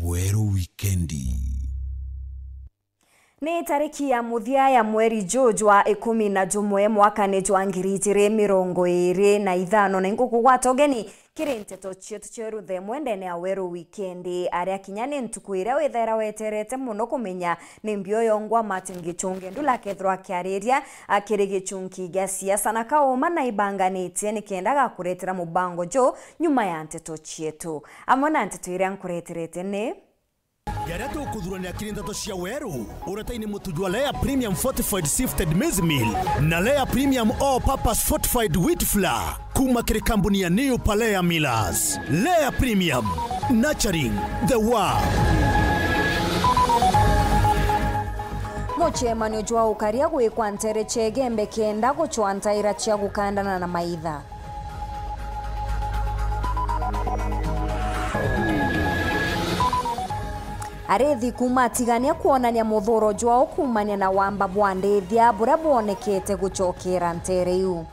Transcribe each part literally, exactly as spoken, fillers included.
Weru Wikendi. Ni tariki ya muthia ya mweri juu jwa ikumi na jumwe mwakani jwa ngiri ijiri mirongo iri na ithano, na ingukugwata ugeni kiri nteto cietu cia ruthe mwendene ya Weru Wikendi, aria kinya ni ntuku iria withaira weterete mono kumenya ni mbio yongwa Martin Gichunge Ndula akethirwa akiariria akiri gichunki gia siasa na kauma na ibanganitie nikenda gakuretera mubango juu nyuma ya nteto cietu. Amwe na nteto iria nkureterete ni Jaria tukuthurania kiri nteto cia weru, uretaini mutu jwa Lea Premium Fortified Sifted Maize Meal na Lea Premium All Purpose Fortified Wheat Flour kuma kiri kambuni ya New Palea Millers. Lea Premium, nurturing the world. Mucemanio jwa ukaria gwikwa ntere cia Igembe kenda gucwa ntaira cia gukandana na maitha. Arithi kuuma Tigania kwonania muthuro jwao kuumania na wamba bwa ndithia buria bwonekete gucokera ntere iu.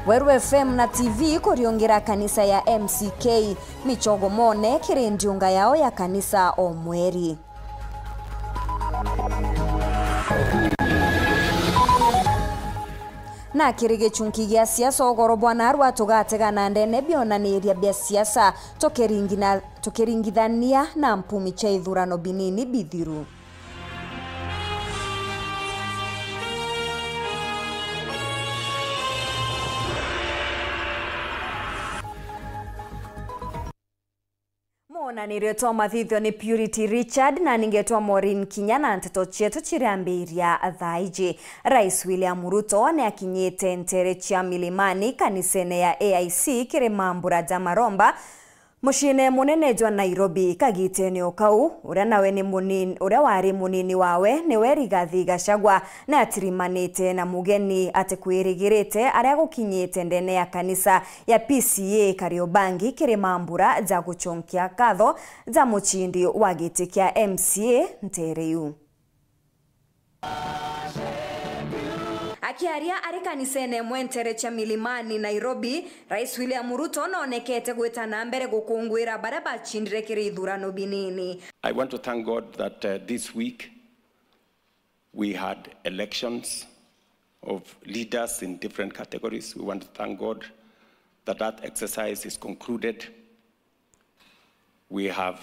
Weru F M na T V kuriungira kanisa ya M C K michogomone kiri ndiunga yao ya kanisa o mweri. Na kiri gichunki gia siasa, ugoro bwa narua tugategana ndene bionaniria bia siasa tukiringina-, tukiringithania na mpumi cia ithurano binini bithiru. Mwonanirio twa mathithio ni Purity Richard na ningetwa Maureen Kinya na nteto cietu ciriambiria thaa iji. Rais William Ruto ni akinyite ntere cia Milimani kanisene ya A I C kiri mambura ja Maromba, muciine munene jwa Nairobi. Kagitene o kau, uria nawe ni munini, uria wari munini wawe niwe Rigathi Gachagua, ni atirimanite na mugeni atikwirigirite aria gukinyite ndene ya kanisa ya P C A Kariobangi kiri mambura ja guchonkia nkatho ja muchindi wa giti kia M C A ntere iu. Akiaria ari kanisene imwe ntere cia Milimani, Nairobi, Rais William Ruto noonekete gwita na mbere gukunguira baria bachindire kiri ithurano binini. I want to thank God that, uh, this week we had elections of leaders in different categories. We want to thank God that that exercise is concluded. We have,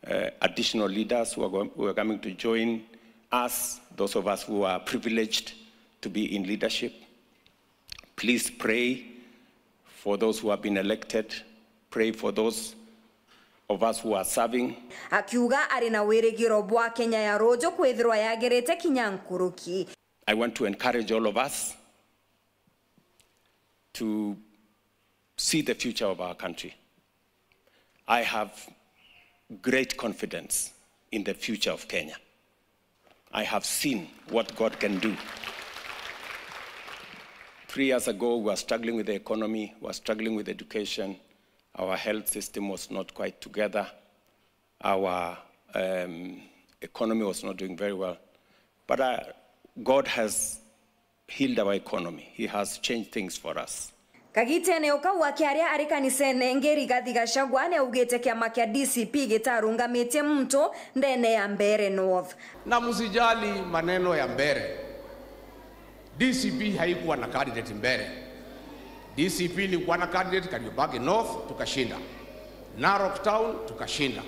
uh, additional leaders who are, go-, who are coming to join us, those of us who are privileged to be in leadership. Please pray for those who have been elected. Pray for those of us who are serving. Akiuga ari na wirigiro bwa Kenya ya ruju kwithirwa yagirite kinya nkuruki. I want to encourage all of us to see the future of our country. I have great confidence in the future of Kenya. I have seen what God can do. Three years ago, we were struggling with the economy, we were struggling with education, our health system was not quite together, our, um, economy was not doing very well. But, uh, God has healed our economy. He has changed things for us. Kagitene o kau akiaria ari kanisene ingi, Rigathi Gachagua ni augite kiama kia D C P gitarungamitie muntu ndene ya Mbeere North. Na msijali maneno ya Mbeere. D C P haikuwa na candidate Mbeere. D C P ilikuwa na candidate Kariobangi North, tukashinda. Narok Town, tukashinda.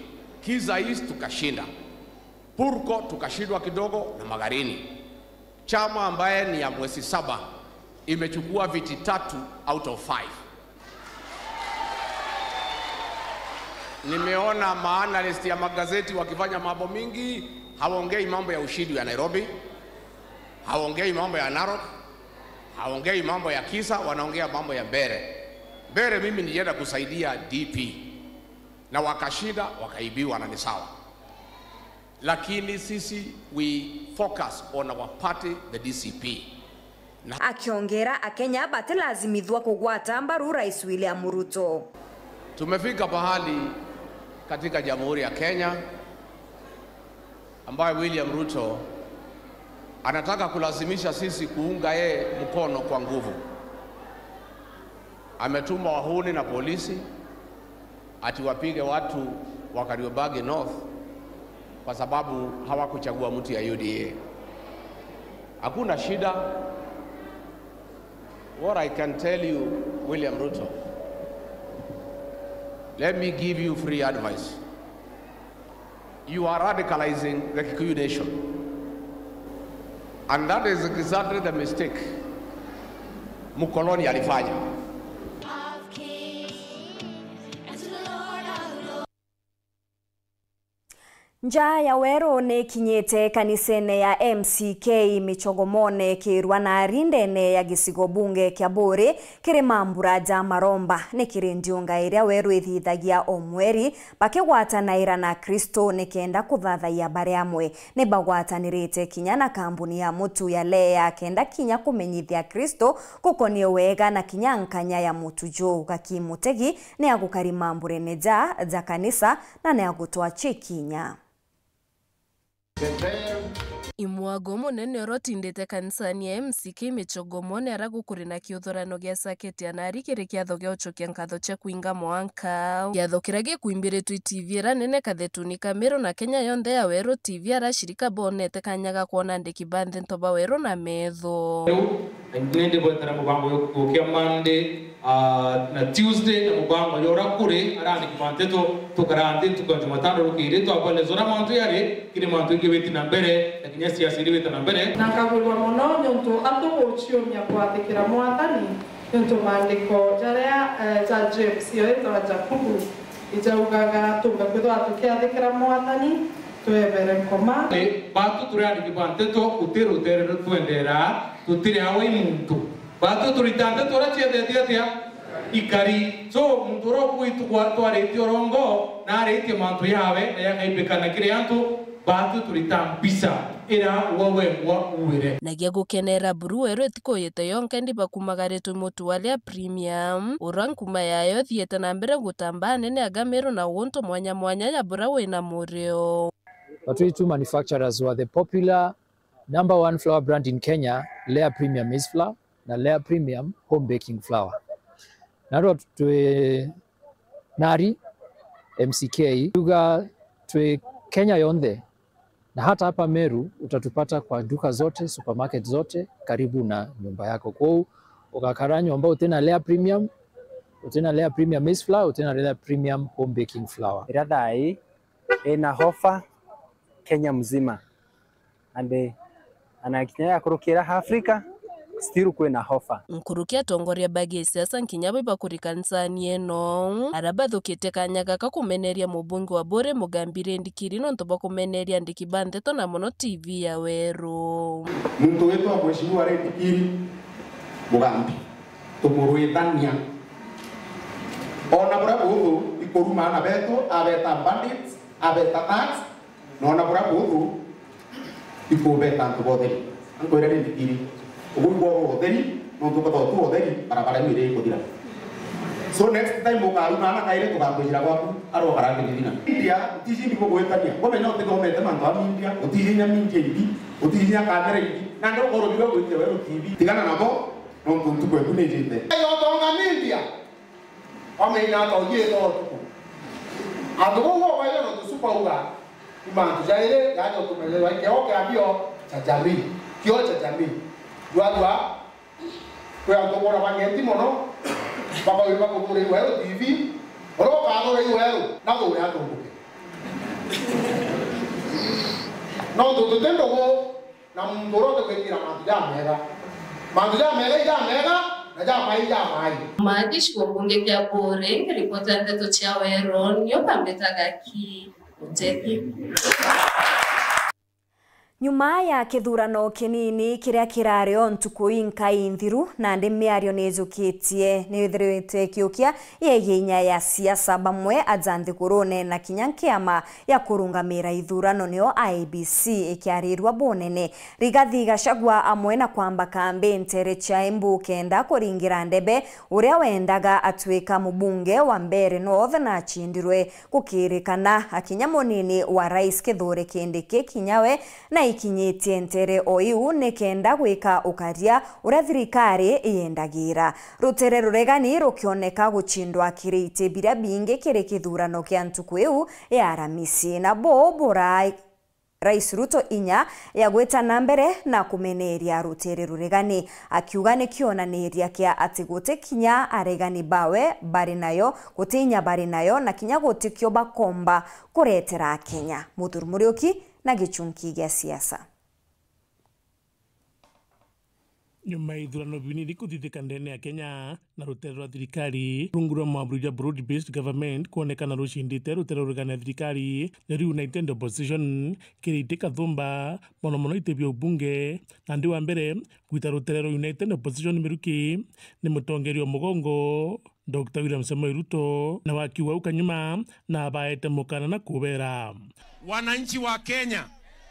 Kisa East, tukashinda. Purko, tukashindwa kidogo na Magarini. Chama ambaye ni ya mwezi saba imechukua viti tatu out of five. Nimeona maanalyst ya magazeti wakifanya mambo mingi, hawaongei mambo ya ushindi ya Nairobi, hawaongei mambo ya Narok, hawaongei mambo ya Kisa, wanaongea mambo ya Mbeere. Mbeere mimi nilienda kusaidia D P na wakashinda, wakaibiwa na ni sawa. Lakini sisi, we focus on our party, the D C P. Na akiongera, Akenya batilazimithua kugwata mbaru Rais William Ruto. Tumefika pahali katika Jamhuri ya Kenya ambayo William Ruto anataka kulazimisha sisi kuunga yeye mkono kwa nguvu. Ametuma wahuni na polisi ati wapige watu wa Kariobangi North kwa sababu hawakuchagua mtu ya U D A. Hakuna shida. What I can tell you, William Ruto, let me give you free advice. You are radicalizing the Kikuyu nation. And that is exactly the mistake mkoloni alifanya. Nja ya Weru ni kinyite kanisene ya M C K Michogomone kirwa na ari ndene ya gicigo bunge kia Buuri kiri mambura ja maromba. Ni kiri ndiunga iria Weru ithithagia o mweri bakigwatanaira na Akristo nikenda kuthathayia bari amwe. Ni bagwatanirite kinya na kambuni ya mutu ya Lea kenda kinya kumenyithia Akristo gukonie wega na kinya nkanya ya mutu juu. Gaki Mutegi ni agukari mamburene ja ja kanisa na ni agutwa cikinya. Imwago munene urotindite kanisani ya M C K Michogomone ara gukuri na kiuthurano gia saketi ya nari kiri kiatho gia ucokia nkatho cia kuinga mwanka. Kiatho kiria gikuimbiritwe i T V ira nene kathetuni ka Meru na Kenya yonthe ya Weru T V ara ashirika bonete kanya ga kwona andiki ba nthento ba Weru na metho. Riu nindibwetera mubango yo kukia Monday, ah, na Tuesday, na mubango jora kuri arandiki ba nteto tukaraa nthi ntuku ya Jumatano rukiri twaboneza uria mantu jari, kiri mantu ingi witi na mbere, na kinya siasa iri wita na mbere. Na nkagwirwa mono niuntu antu guciumia kwathikira Mwathani, niuntu maandiko jaria, eh, ja James, yo itawa Jakubu, ijaugaga tumbe kwithirwa tukiathikira Mwathani, twebere nkoma. Ni batu turi andiki ba nteto, guti rutere rutwenderaa, tutiri awa i muntu. Batu turita nteto uria ciethete atia? Ikari. So, muntu uria ukugwitu gwa-, twaritie urongo, na aritie mantu yawe, na yakaimbikana kiri antu, batu turita mbica ira we wengwa uire. Na gia gukenera buru Weru itikuyite yonke ndibakumagaritwe mutu wa Lea Premium, uria nkuma yayo ithiite na mbere gutamba anene aga Meru na guntu mwanya mwanya ya buria wina murio. Batwitu manufacturers wa the popular number one flour brand in Kenya, Lea Premium Maize Flour na Lea Premium Home Baking Flour. Narua twi nari M C K, tuga twi Kenya yonthe, na hata hapa Meru utatupata kwa duka zote, supermarket zote karibu na nyumba yako. Kwou ugakara nyomba utina Lea Premium, utina Lea Premium Maize Flour, utina Lea Premium Home Baking Flour. Ira thaa ii ina hofa Kenya mzima. And, eh, ana kinya ya kurukira Africa, still kwina hofa. Nkuruki atongoria ba gisiasa nkinya bo ibakuri kanisani ino, ara bathukitie kanya gaka kumeneria mubunge wa Buuri Mugambi Rendi Kiri nontu bwa kumeneria andiki ba nteto na mono T V ya Weru. Muntu witwa Mheshimiwa Rendi Kiri Mugambi, tumurwithania. Ona buria buthu ikuruma ana betu, abeta bandits, abeta thugs, Noona buria buthu ikubeta antu ba utheri. Ankwira ni ndikiri. Uguo igwa uru utheri, nontu ukethirwa tu utheri, barabara iu iri ikuthira. So next time ukaruma ana kairi tugakwicira gwaku, ari ukarangi thina. Media, utiji ndi gugwitania. Kumenya utithomete mantu a media, utiji nya media ingi, utiji nya kamera ingi. Nandi ukorwo biria ugwitia weru T V. Tigana nabo, nontu ntuku eku ni ijite. Yo tonga media. Wamenya ata ugiita utuku? Antu bau bobaire nontu tucu bauga ni mantu jairi, yaani utumenyerwa ikeo kia bio cha jamii. Kio cha jamii. Ndwajua, kwi antu bora bangeti mono, bakauga bakuthurirwa weru T V, uria ukathurirwa weru, na thure atumbuke. Nontu tuti ndugu, Na muntu uria utigwikira mantu jamega. Mantu jamega ijamega, na jamai ijamai. Kuma gicigo mbunge kia Buuri, nkiripota nteto cia Weru, nio bambitaga Ki Mutegi. Nyuma ya kithurano kinini kiria kirari o ntuku inkai nthiru, nandi miario nijukitie, nithirite ikiukia yegie inya ya siasa, bamwe aja nthigurune na kinya nkiama ya kurungamira ithurano, nio I E B C, ikiarirua bunene. Rigathi Gachagua amwe na kwamba kambi ntere cia Embu kenda kuringira ndebe uria wendaga atwika mubunge wa Mbeere North na achindirwe gukirikana. Akinya munini wa rais Kithure Kindiki kinya we na ikinyitie ntere o iu nikenda gwika ukaria uria thirikari yendagira. Rutere ruregani rukioneka guchindwa kiri iti biria bingi kiri kithurano kia ntuku iu ya Aramisi, nabo bura Rais Ruto inya ya gwita na mbere na kumeneria rutere ruregani, akiuga ni kionaniria kia ati guti kinya aregani bawe bari nayo, guti inya bari nayo, na kinya gutikio bakomba kuretera Akenya. Muthuri Muriuki na gichunki gia siasa. Nyuma ya ithurano binini kuthithika ndene ya Kenya na rutere rwa thirikari rungu rwa mwaburi jwa broad based government kuonekana rucindite rutere ruregani ya thirikari ya United Opposition kiri iti kathumba, mono mono iti bia ubunge, na ndi wa mbere gwita rutere rwa United Opposition miruki ni mutongeria wa mugongo Doctor William Samoei Ruto, na wakiuga u kanyuma na abaete mukana na kubera, wananchi wa Kenya,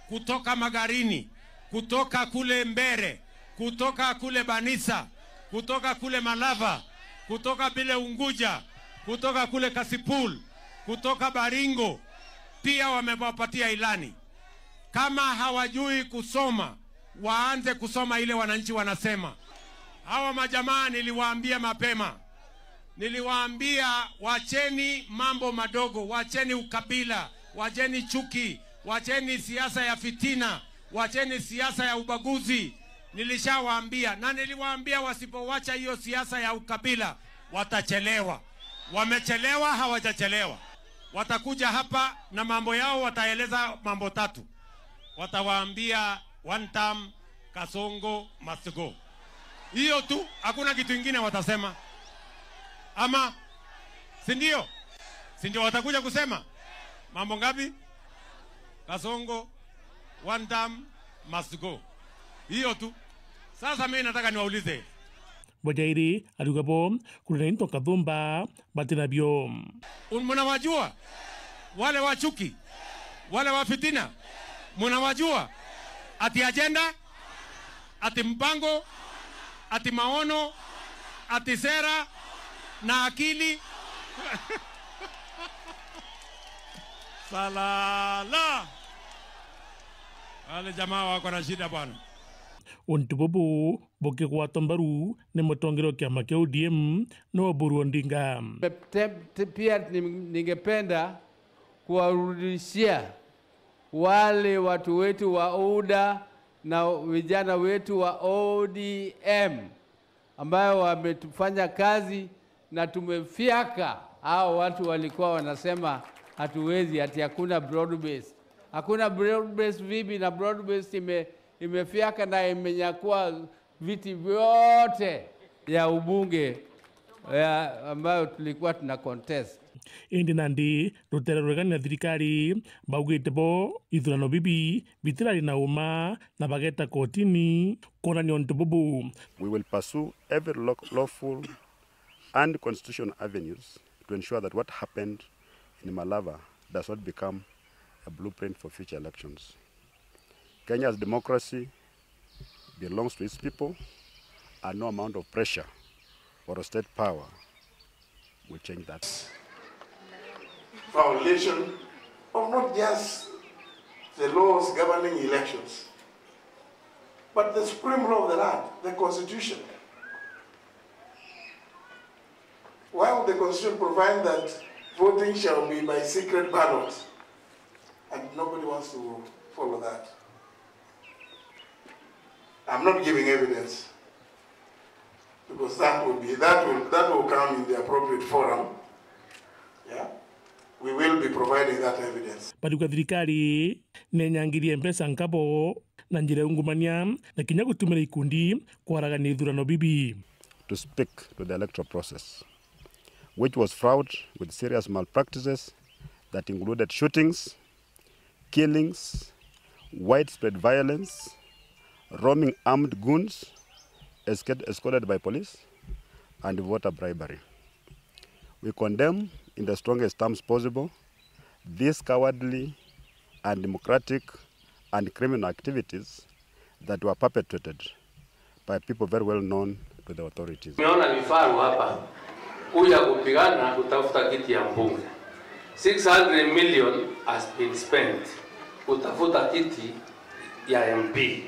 kutoka Magarini, kutoka kule Mbere, kutoka kule Banisa, kutoka kule Malava, kutoka vile Unguja, kutoka kule Kasipul, kutoka Baringo, pia wamewapatia ilani. Kama hawajui kusoma, waanze kusoma ile wananchi wanasema. Hawa majamaa niliwaambia mapema. Niliwaambia, wacheni mambo madogo, wacheni ukabila, wacheni chuki, wacheni siasa ya fitina, wacheni siasa ya ubaguzi. Nilishawaambia, na niliwaambia wasipowacha hiyo siasa ya ukabila, watachelewa. Wamechelewa, hawajachelewa. Watakuja hapa na mambo yao, wataeleza mambo tatu. Watawaambia, "One term, Kasongo must go." Hiyo tu, hakuna kitu ingine watasema. Ama, si ndio? Si ndio watakuja kusema? Mambo ngapi? Kasongo, one term, must go. Hiyo tu. Sasa mimi nataka niwaulize. Bwa jairi, ariuga bo, kuri na into kathumba, bati nabio. Un-, mnawajua? Wale wa chuki? Wale wa fitina? Mnawajua? Ati ajenda? Ati mpango? Ati maono? Ati sera? Na akili? Salala! Wale jamaa wako na shida bwana. Untu bubu bukigwatwa mbaru ni mutongeria wa kiama kia O D M, ni Oburu Odinga. Te-, te-, pia ni-, ningependa kuwarudishia wale watu wetu wa UDA na vijana wetu wa O D M ambayo wametufanya kazi na tumefyaka hao watu walikuwa wanasema hatuwezi, ati hakuna broad based. Hakuna broad based vipi? Na broad based ime-, imefyaka na imenyakua viti vyote ya ubunge ya ambayo tulikuwa tuna contest. Indi nandi rutere ruregani na thirikari baugite bo ithurano bibi bitirari na uma na bageta kotini kuonania untu bubu. We will pursue every lo-, lawful and constitutional avenues to ensure that what happened in Malava does not become a blueprint for future elections. Kenya's democracy belongs to its people, and no amount of pressure or state power will change that. Violation of not just the laws governing elections, but the supreme law of the land, the constitution. Why would the constitution provide that voting shall be by secret ballot? And nobody wants to follow that. I'm not giving evidence because that will be, that will, that will come in the appropriate forum. Yeah? We will be providing that evidence. Bariuga thirikari nenyangirie mbeca nkabo na njira ya ungumania na kinya gutumira ikundi kwaragania ithurano bibi. To speak to the electoral process, which was fraught with serious malpractices that included shootings, killings, widespread violence, roaming armed goons escort-, escorted by police, and voter bribery. We condemn in the strongest terms possible these cowardly, undemocratic, and criminal activities that were perpetrated by people very well known to the authorities. Tumeona vifaru hapa kuja kupigana kutafuta kiti ya mbunge. Six hundred million has been spent kutafuta kiti ya M P.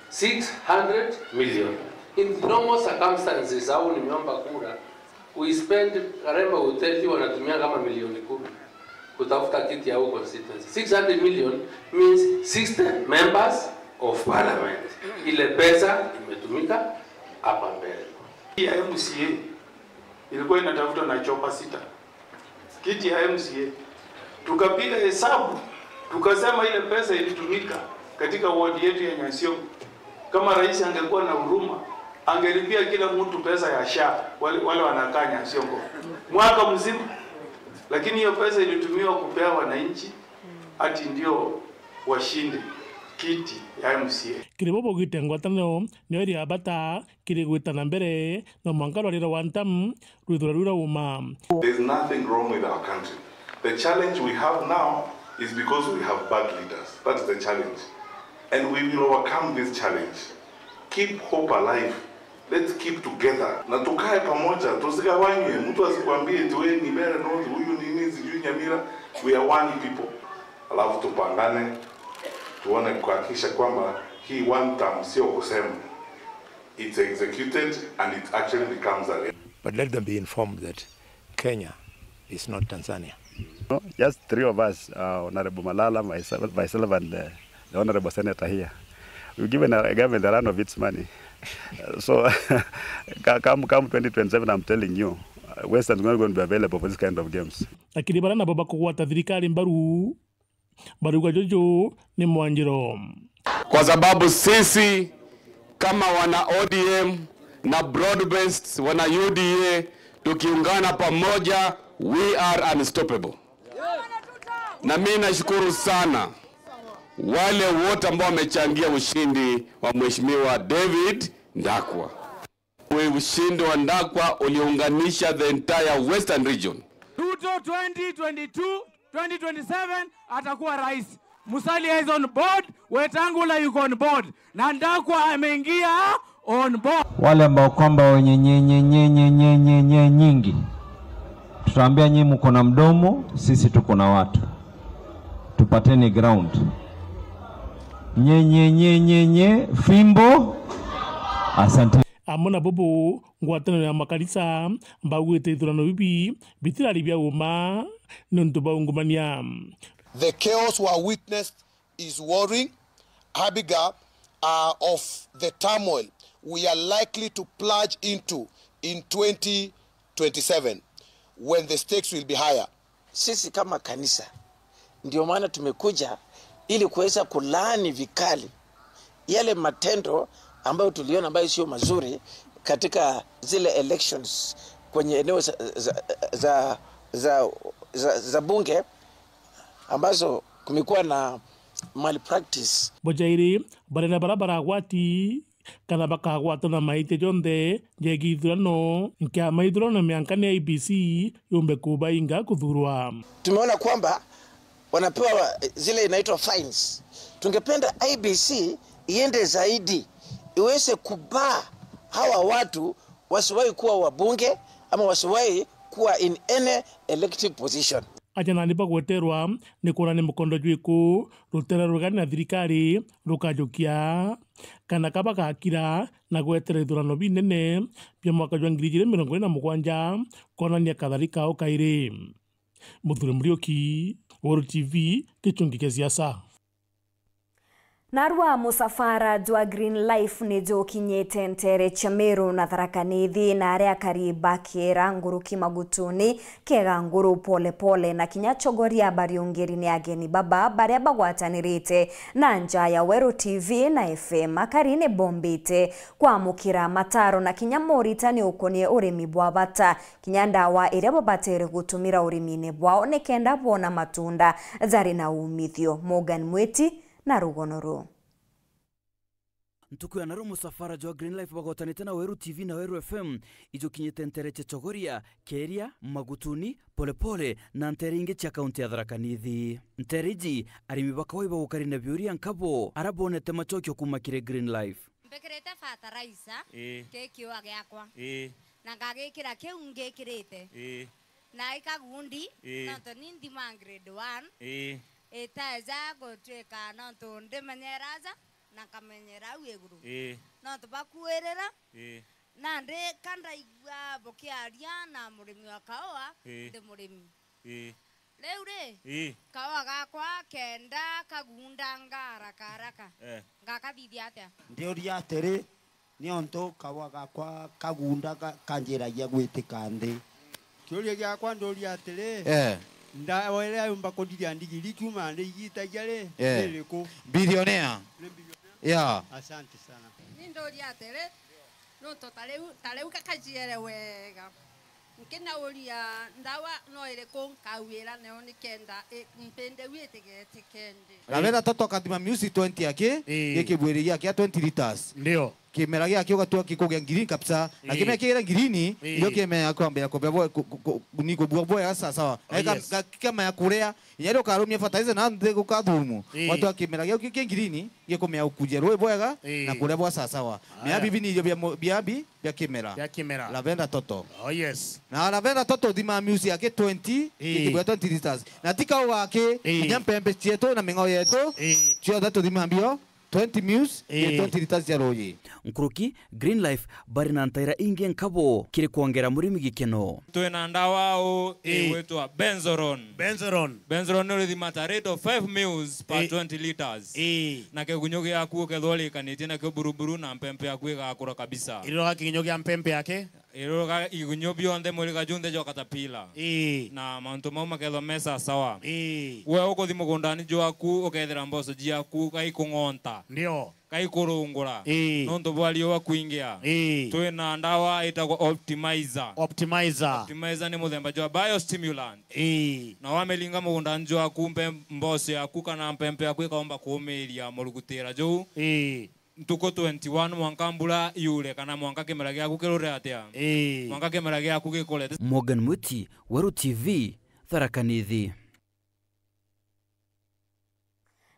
Six hundred million. In normal circumstances, au nimeomba kura, we spend, Karema Hotel wanatumia kama milioni kumi kutafuta kiti ya huko constituency. Six hundred million means sixty members of parliament. Ile pesa imetumika hapa mbele. Ya M C A ilikuwa inatafutwa na chopa sita. Kiti ya M C A. Tukapiga hesabu, tukasema ile pesa ilitumika katika ward yetu ya Nyasiongo. Kama rais angekuwa na huruma, angelipia kila mtu pesa ya SHA, wale, wale wanakaa Nyasiongo. Mwaka mzima. Lakini hiyo pesa ilitumiwa kupea wananchi ati ndio washinde kiti ya M C A. Kiri bo baugite ngwataniro niyo iri ya bata kiri gwita na mbere, no mwanka rwariro rwa ntamu rwithirwe rwirauma. There's nothing wrong with our country. The challenge we have now is because we have bad leaders. That is the challenge. And we will overcome this challenge. Keep hope alive. Let's keep together. Na tukae pamoja, tusigawanywe. Mtu asikwambie eti wewe ni Mbeere North, huyu ni nini, sijui Nyamira. We are one people. Alafu tupangane, tuone kuhakikisha kwamba hii one term sio kusema. It's executed and it actually becomes a reality. But let them be informed that Kenya is not Tanzania. No, just three of us, uh, Honorable Malala, myself, myself and the, the Honorable Senator here. We've given a government a run of its money. Uh, so, ca-, come, come twenty twenty-seven, I'm telling you, uh, Western is not going to be available for this kind of games. Lakini baria nabo bakugwata thirikari mbaru, barauga juju ni mwanjiro. Kwa sababu sisi kama wana O D M na broad based wana U D A, tukiungana pamoja, we are unstoppable. Na mimi nashukuru sana wale wote ambao wamechangia ushindi wa Mheshimiwa David Ndakwa. Ushindi wa Ndakwa uliunganisha the entire Western region. Ruto twenty twenty-two, twenty twenty-seven atakuwa rais. Musalia is on board, Wetangula yuko on board. Na Ndakwa ameingia on board. Wale ambao kwamba wenye nye, nye, nye, nye, nye, nye, nye nyingi, tutaambia nyinyi mko na mdomo, sisi tuko na watu. Tupateni ground. Nye, nye, nye, nye, nye, fimbo. Asante. Amwe na bubu, ngwataniro ya makanisa, baugite ithurano bibi bitirari bia uma, niuntu bwa ungumania. The chaos we witnessed is worrying. Abiga, uh, of the turmoil we are likely to plunge into in twenty twenty-seven, when the stakes will be higher. Sisi kama kanisa, ndio maana tumekuja ili kuweza kulaani vikali yale matendo ambayo tuliona ambayo sio mazuri katika zile elections kwenye eneo za, za, za, za, za, za bunge ambazo kumekuwa na malpractice. Bujairi, barene bara baragwati kana bakagwatwa na maitia jonthe jegie ithurano, nkiama ithurano mianka ni I E B C yumbe kubainga kuthurwa. Tumeona kwamba wanapewa zile inaitwa fines. Tungependa I E B C iende zaidi, iweze kubaa hawa watu wasiwahi kuwa wabunge ama wasiwahi kuwa in any elective position. Aja nandi bagweterwa ni kwona ni mukondo jwiku rutere rugani na thirikari rukajukia, kana ka bagakira na gwetera ithurano binene bia mwaka jwa ngiri ijiri mirongo iri na mugwanja, kwonania kathari kao kairi. Muthure Muriuki, Weru T V, gichungi kia siasa. Narua musafara jwa Green Life ni jukinyite ntere cia Meru na Tharaka Nithi, na aria akari bakiera nguruki magutuni, kega nguru pole pole, na kinya chogoria bariungiri ni ageni baba baria bagwatanirite na nja ya Weru T V na F M. Akari ni bombite kwamukira mataro na kinya moritani ukonie urimi bwa bata, kinya ndawa iria babatere gutumira urimine bwao nikenda bwona matunda jari na umithio. Morgan Mwiti na rugono ruu. Ntuku ya narua musafara jwa Green Life bagotanite na Weru T V na Weru F M ijukinyite ntere cia Chogoria, Keria, Magutuni, Polepole na ntere ingi cia kaunti ya Tharaka Nithi. Ntere iji, arimi bakawai bagukari na biuria nkabo ara bonete machokio kuma kiri Green Life. Mbikirite fertilizer, ii, ki kiua giakwa. Ii. Na ngagikira kiu ngikirite. Ii. Na ikagundi, ii, nontu ni nthima grade one. Ii. Iteja gutwika nontu ndimenyera aja na nkamenyera au iguru. Ii. Nontu bakuirira, ii, nandi ka ndaigua bukiaria na murimi wa kaua, ii, ndi murimi. Ii. Riu ri, ii, kaua gakwa kenda kagundanga haraka haraka, eh, ngakathithia atia? Ndiuria atiri, niontu kaua gakwa kagunda ga-, kanjiragia gwitika nthi. Kiuria giakwa nduria atiri, eh, ndawa iria yumba kundiria ndigiri kiuma nthi igitagia ri, eh, ni iriku? Billionaire. Ni billionaire? Yeah. Asante sana. Ni nduria atiri, nontu ta riu, ta riu gakajiere wega. Nkinauria ndawa no iriku nkawira nayo nikenda i-, mpinderu itigetike ndi. Ravera Toto akathima miusi twenty aki, ii, gikibwirigia kia twenty liters. Ndio. Kimera giakio ugatua gikugia green kabisa. Na, ii, kimera kigira green, ii, ndio kimera kwambia kubea bwe-, ku-, ku-, ku-, ni kubua bwega sawa sawa. Oh, na ika-, yes, ga-, kama ya kuria, inya rio ukarumia fertilizer na nthi gukathumu. Ii. Watua kimera giakio ki green, gikumea ukuje rui bwega, ii, na kuria bwa sawa sawa. Aya. Miambi bini irio bia mo-, biambi bia kimera. Bia kimera. Lavender Toto. Oh, yes. Na Lavender Toto thima miusi yake twenty, ii, ikibwea twenty liters. Na tika ugaki, ii, kinya mpembe cietu na ming'ao yetu, ii, ciothe tuthima mbio twenty mius, ii, twenty liters cia ruuji. Nkuruki, Green Life bari na ntaira ingi nkabo kiri kwongera murimi gikeno. Twina ndawa au, ii, igwitwa Benzoron. Benzoron. Benzoron ni urithima ta rate of five mils per, ii, twenty liters. Ii. Na kigunyu giaku ukethwa urikanitie nakio buruburu na mpempe yaku igakura kabisa. Iroga kigunyu gia mpempe yake? Iroga igunyu bionthe mwiriga junthe jwa caterpillar. Ii. Na mantu mau makethwa me sawa sawa. Ii. We ukuthi mugundani jwaku ukethira mboco jiaku gaikung'onta. Ndio. Kaikurungura. Ii. Nontu bwa riua kwingia. Ii. Twina ndawa itagwa Optimizer. Optimizer. Optimizer ni muthemba jwa biostimulant. Ii. Na wamiringa mugundani jwaku mpe mboco yaku kana mpempe yaku ikaumba kuumiria murugutira juu. Ii. Ntuku twenty-one mwanka mbura iure kana mwanka kimera giaku kirure atia? Ii. Mwanka kimera giaku gikure. Morgan Mwiti, Weru T V, Tharaka Nithi.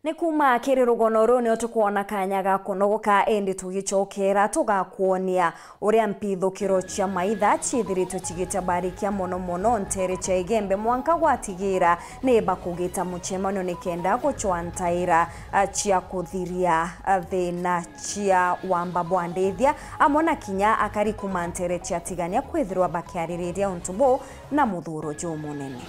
Ni kuuma kiri rugono ruu nio tukwona kanya ga kunogoka, indi tugicokera tugakwonia uria mpithukiro cia maitha ciithiritwe cigitabarika mono mono nteere cia Igembe mwanka gwatigira ni bakugita mucemanio nikenda gucwa ntaira, a, cia kuthiria, a, thina cia wamba bwa ndithia, amwe na kinya akari kuuma nteere cia Tigania kwithirwa bakiaririria untu buu na muthuro jumunene.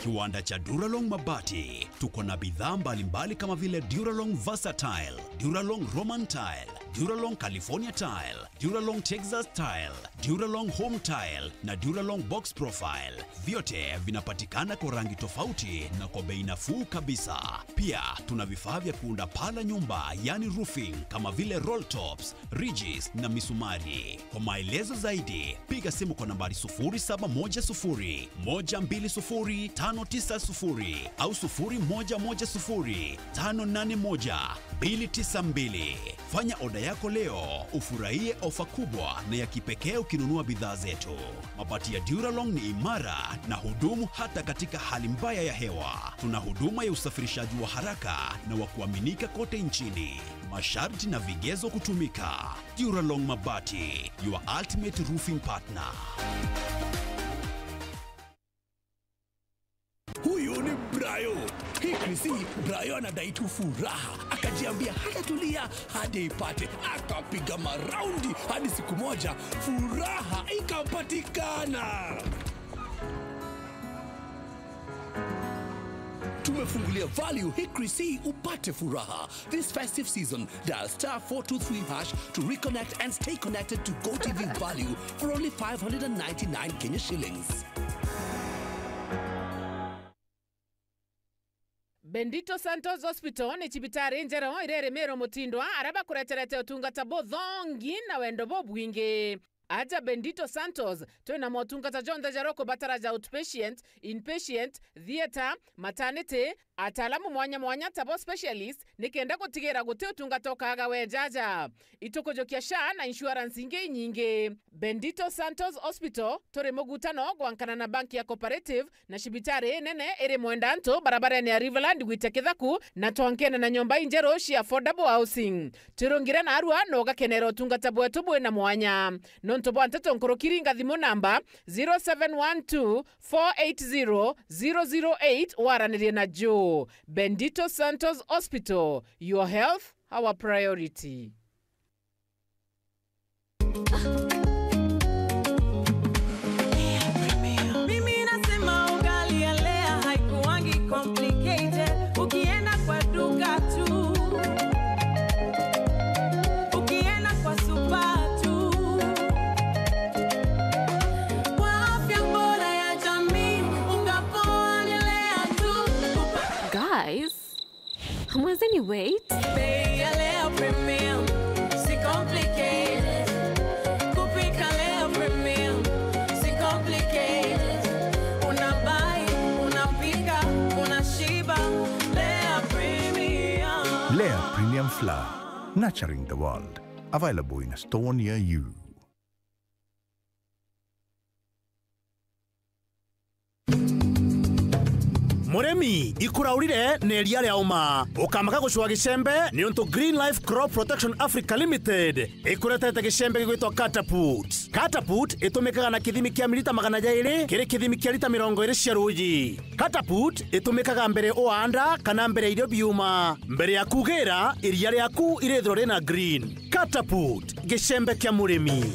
Kiwanda cha Duralong Mabati. Tuko na bidhaa mbalimbali kama vile Duralong Versatile, Duralong Roman Tile, Duralong California Tile, Duralong Texas Tile, Duralong Home Tile na Duralong Box Profile. Vyote vinapatikana kwa rangi tofauti na kwa bei nafuu kabisa. Pia tuna vifaa vya kuunda paa la nyumba, yani roofing, kama vile roll tops, ridges na misumari. Kwa maelezo zaidi, piga simu kwa nambari sufuri saba moja sufuri, moja mbili sufuri, tano tisa sufuri au sufuri moja moja sufuri, tano nane moja, mbili tisa mbili. Fanya oda yako leo, ufurahie ofa kubwa na ya kipekee ukinunua bidhaa zetu. Mabati ya Duralong ni imara na hudumu hata katika hali mbaya ya hewa. Tuna huduma ya usafirishaji wa haraka na wa kuaminika kote nchini. Masharti na vigezo kutumika. Duralong Mabati, your ultimate roofing partner. Huyu ni Brayo. Hii Chrissy, Brayo anadai tu furaha. Akajiambia hatatulia hadi ipate. Akapiga maraundi hadi siku moja furaha ikapatikana. Tumefungulia value Hikri C upate furaha. This festive season, dial star four two three hash to reconnect and stay connected to Go T V value for only five hundred and ninety-nine Kenya shillings. Bendito Santos Hospital ni cibitari njero iri Rimiro Mutindwa, aria bakureterete utungata buthongi na wendo bubwingi. Aja Bendito Santos, twina motungata jonthe jaria ukubatara ja outpatient, inpatient, theatre, maternity, ataalamu mwanya mwanya ta bo specialist, nikenda gutigira guti utungata ukaaga weja aja. Itukujukia SHA na insurance ingi inyingi. Bendito Santos Hospital, turi mugutano gwankana na bank ya Cooperative, na cibitari inene iri Mwendantu, barabarene ya Riverland gwita Kithaku, na twankene na nyomba injeru cia affordable housing. Twirungire narua na ugakenera utungata bwetu bwina mwanya. Nontu bwa nteto nkuruki, ringa thimu namba zero seven one two, four eight zero, zero zero eight waranirie na Joe. Bendito Santos Hospital, your health, our priority. Mimi nasema ugali ya Lea haikuwangi complicated. Ukienda kwa duka tu, ukienda kwa supa tu, kwa afya bora ya jamii, unga poa ni Lea tu. Guys, hamwezeni wait. Bei ya Lea Premium, si complicated. Kupika Lea Premium, si complicated. Una buy, unapika, unashiba. Lea Premium. Lea Premium Flour, nurturing the world. Available in a store near you. Murimi, ikuraurire ni iria ria uma. Ukamaka gucua gicembe, niuntu Green Life Crop Protection Africa Limited ikuretete gicembe gigwitwa Catapult. Catapult itumikaga na kithimi kia milita magana jairi kiri kithimi kia lita mirongo iri cia ruuji. Catapult itumikaga mbere uaanda kana mbere ya irio biuma. Mbere ya kugira, iria riaku irithirwa rina green. Catapult, gicembe kia murimi.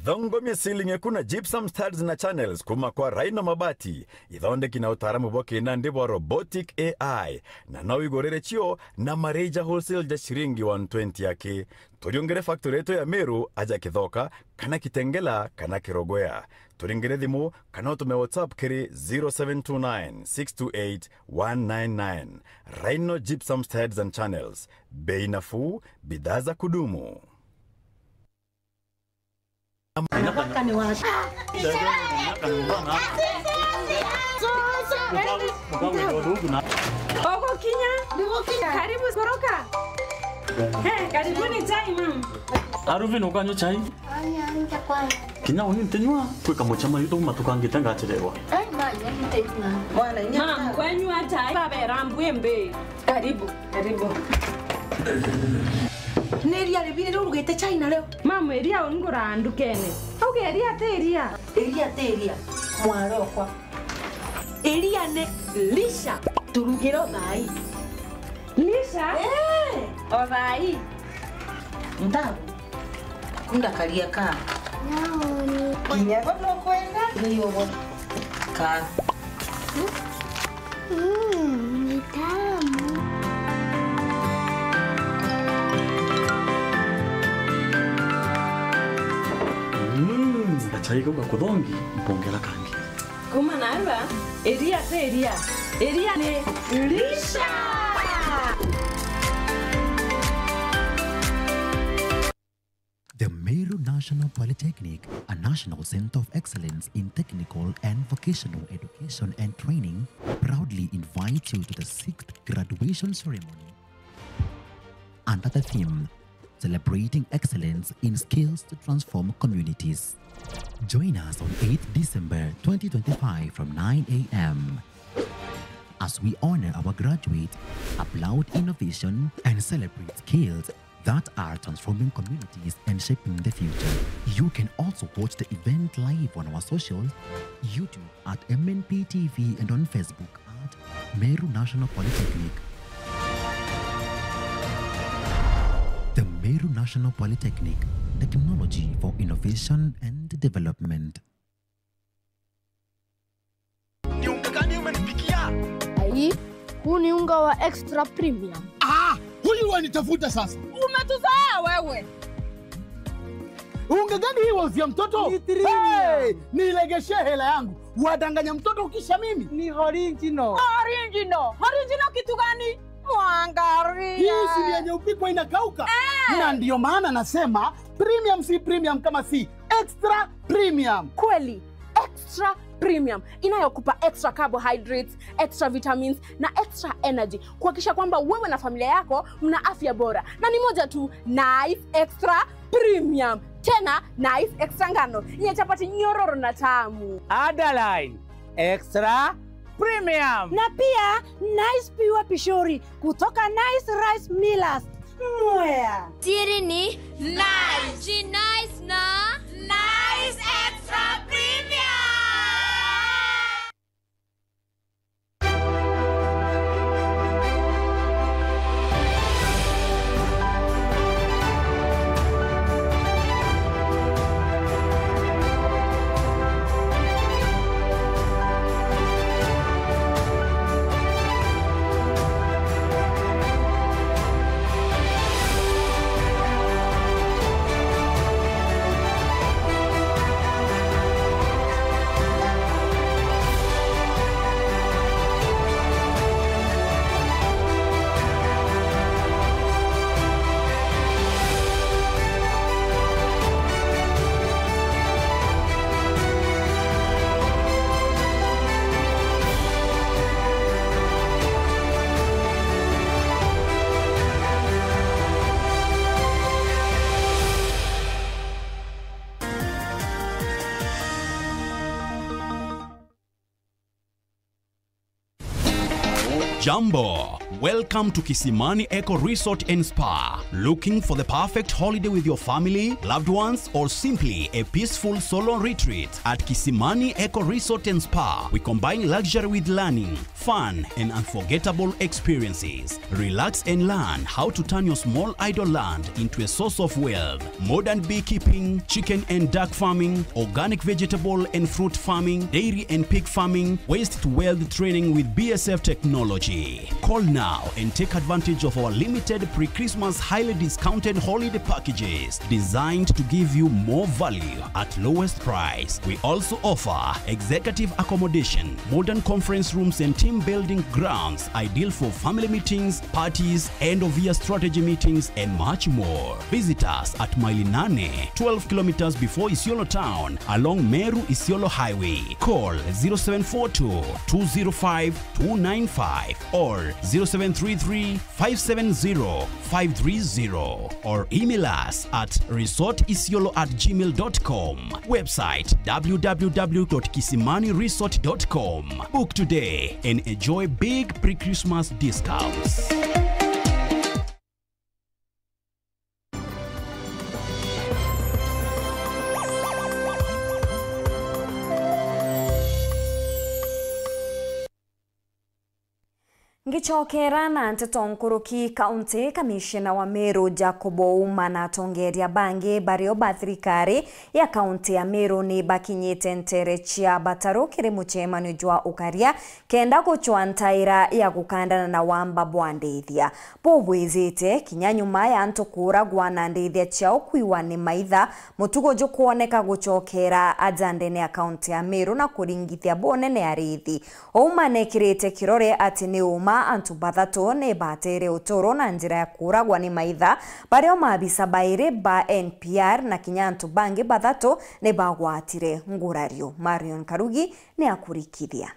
Thongomia ceiling eku na gypsum studs na channels kuma kwa Rhino Mabati, ithondeki na utaaramu bwa kinandi bwa robotic A I, na no wigurire cio na mareja wholesale ja ciringi one twenty aki. Turiungire factory yetu ya Meru aja Kithoka, kana Kitengela, kana Kirogwea. Turingire thimu, kana utume WhatsApp kiri zero seven two nine, six two eight, one nine nine. Rhino Gypsum Studs and Channels. Bei nafuu, bidhaa za kudumu. Ugukinya? Karibu, koroka. Eh, karibuni chai, ma'am. Aruvin, ukanywa chai? Kinya uni ntinywa, kwi kamucema yu tuuma tukangite ngachererwa. Ma'am, kwenywa chai, babera mbwimbi. Karibu, karibu. Ni iria ribiri riu urugite chai nario? Ma'am, iria unguraga ndukene. Auga iria ti iria. Iria ti iria, mwarokwa. Iria ni lisha. Turugire o thaai. Lisha? Eh. O thaai. Ntabu. Kunda karia ka. Naoni. Kinya bo nukwenda? Ni ugo. Ka. Mm, ni tamu. Mm, gachai kau gakuthongi, mpongera kangi. Kuma narua, iria ti iria. Iria ni lisha. The Meru National Polytechnic, a national center of excellence in technical and vocational education and training, proudly invites you to the sixth graduation ceremony under the theme, Celebrating Excellence in Skills to Transform Communities. Join us on eighth December twenty twenty-five from nine a m as we honor our graduates, applaud innovation, and celebrate skills that are transforming communities and shaping the future. You can also watch the event live on our socials, YouTube at M N P T V and on Facebook at Meru National Polytechnic. The Meru National Polytechnic, technology for innovation and development. Ni unga gani umenipikia? Ai, huu ni unga wa extra premium. Ah, huyu wanitafuta sasa. Umetuzoea wewe. Unga gani hii wauzia mtoto? Ni premium. Hey, nilegeshee hela yangu. Wadanganya mtoto ukisha mimi. Ni original. Original. Original kitu gani? Mwangaria. Hii si ni yenye upikwa inakauka? Eh. Na ndio maana nasema premium si premium kama si extra premium. Kweli, extra premium inayokupa extra carbohydrates, extra vitamins na extra energy, kuhakikisha kwamba wewe na familia yako mna afya bora. Na ni moja tu, Nice Extra Premium. Tena Nice Extra ngano yenye chapati nyororo na tamu. Underline, Extra Premium. Na pia Nice Pure Pishori kutoka Nice Rice Millers, Mwea. Siri ni Nice. Ji Nice na Nice Extra Premium. Jambo. Welcome to Kisimani Eco Resort and Spa. Looking for the perfect holiday with your family, loved ones, or simply a peaceful solo retreat? At Kisimani Eco Resort and Spa, we combine luxury with learning, fun, and unforgettable experiences. Relax and learn how to turn your small idle land into a source of wealth. Modern beekeeping, chicken and duck farming, organic vegetable and fruit farming, dairy and pig farming, waste to wealth training with B S F technology. Call now and take advantage of our limited pre-Christmas highly discounted holiday packages designed to give you more value at lowest price. We also offer executive accommodation, modern conference rooms and team building grounds ideal for family meetings, parties, end of year strategy meetings, and much more. Visit us at Maili Nane, twelve kilometers before Isiolo town, along Meru Isiolo Highway. Call zero seven four two, two zero five, two nine five or zero seven three three, five seven zero, five three zero, or email us at resort isiolo at gmail dot com. Website, w w w dot kisimani resort dot com. Book today and enjoy big pre-Christmas discounts. Ngicokera na nteto nkuruki, kaunti kamishena wa Meru Jacob Ouma na atongeria bangi bario ba thirikari ya kaunti ya Meru ni bakinyite ntere cia Bataru kiri mucemanio jwa ukaria kenda gucwa ntaira ya gukandana na wamba bwa ndithia. Bubwijite kinya nyuma ya antu kuuragwa na ndithia ciao kwiwa ni maitha, mutugo jukwoneka gucokera aja ndene ya kaunti ya Meru na kuringithia bunene ariithi. Ouma nekirite kirore ati ni uma antu bathatu ni batere uturo na njira ya kuuragwa ni maitha, bario maabisa bairi ba N P R na kinya antu bangi bathatu ni bagwatire ngurario. Marion Karugi ni akurikithia.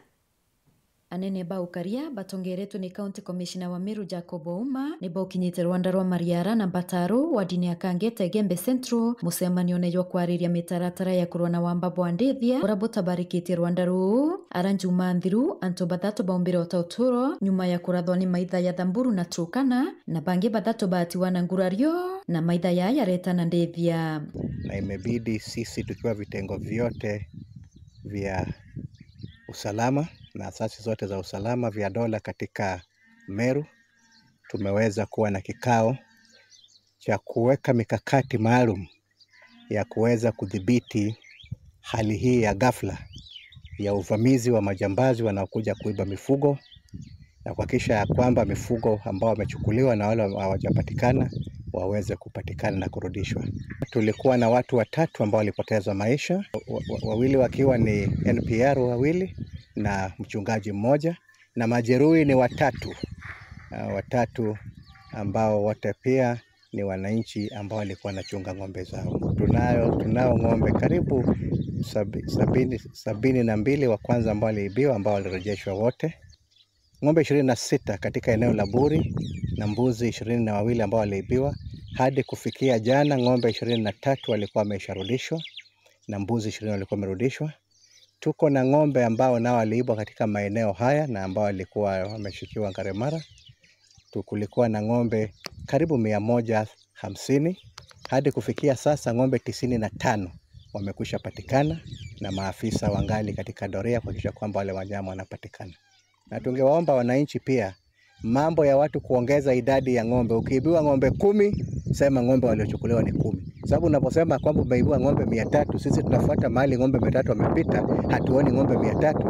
Anene ba ukaria batongeretwe ni County Commissioner wa Meru Jacob Ouma ni baukinyite rwanda rwa Mariara na Bataru, wardini ya Kangeta, Igembe Central, mucemanione jwa kwariria mitaratara ya kurwa na wamba bwa ndithia uria butabarikitie rwanda ruu. Ara njuma nthiru, antu bathatu baumbire ota uturo nyuma ya kurathwa ni maitha ya Thamburu na Turkana, na bangi bathatu baatiwa na ngurario na maitha yaya yaretana ndithia. Na imebidi sisi tukiwa vitengo vyote vya usalama na asasi zote za usalama vya dola katika Meru, tumeweza kuwa na kikao cha kuweka mikakati maalum ya kuweza kudhibiti hali hii ya ghafla ya uvamizi wa majambazi wanaokuja kuiba mifugo na kuhakikisha ya kwamba mifugo ambao wamechukuliwa na wale hawajapatikana waweze kupatikana na kurudishwa. Tulikuwa na watu watatu ambao walipoteza maisha, wa-, wa-, wawili wakiwa ni N P R wawili na mchungaji mmoja, na majeruhi ni watatu. ah, watatu ambao wote pia ni wananchi ambao walikuwa wanachunga ng'ombe zao. Tunayo, tunao ng'ombe karibu sabi-, sabini, sabini na mbili wa kwanza ambao waliibiwa, ambao walirejeshwa wote. Ng'ombe ishirini na sita katika eneo la Buri na mbuzi ishirini na wawili ambao waliibiwa. Hadi kufikia jana, ng'ombe ishirini na tatu walikuwa wamesharudishwa na mbuzi ishirini walikuwa wamerudishwa. Tuko na ng'ombe ambao nao waliibwa katika maeneo haya na ambao walikuwa wameshikiwa Ngaremara. Tu-, kulikuwa na ng'ombe karibu mia moja hamsini. Hadi kufikia sasa, ng'ombe tisini na tano wamekwisha patikana na maafisa wangali katika doria kuhakikisha kwamba wale wanyama wanapatikana. Na tungewaomba wananchi pia, mambo ya watu kuongeza idadi ya ng'ombe, ukiibiwa ng'ombe kumi, sema ng'ombe waliochukuliwa ni kumi. Sababu unaposema kwamba umeibiwa ng'ombe mia tatu, sisi tunafuata mahali ng'ombe mia tatu wamepita, hatuoni ng'ombe mia tatu,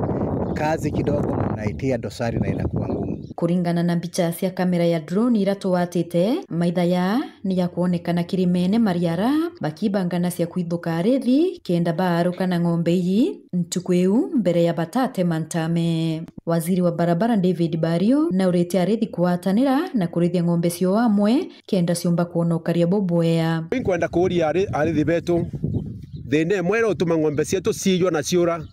kazi kidogo mnaitia dosari na inakuwa ngumu. Kuringana na mbicha cia kamera ya drone ira twatite, maitha ya ni ya kwonekana kirimene Mariara, bakibangana cia kwithuka arithi kenda baaruka na ng'ombe ii ntuku iu mbere ya batatema ntame. Waziri wa barabara David Bario naurite arithi kugwatanira na kurithia ng'ombe ciao amwe kenda ciumba kwona ukaria bubwea. Inkwenda kuuria ari-, arithi betu, thina imwe iria utuma ng'ombe cietu ciijwa na ciura,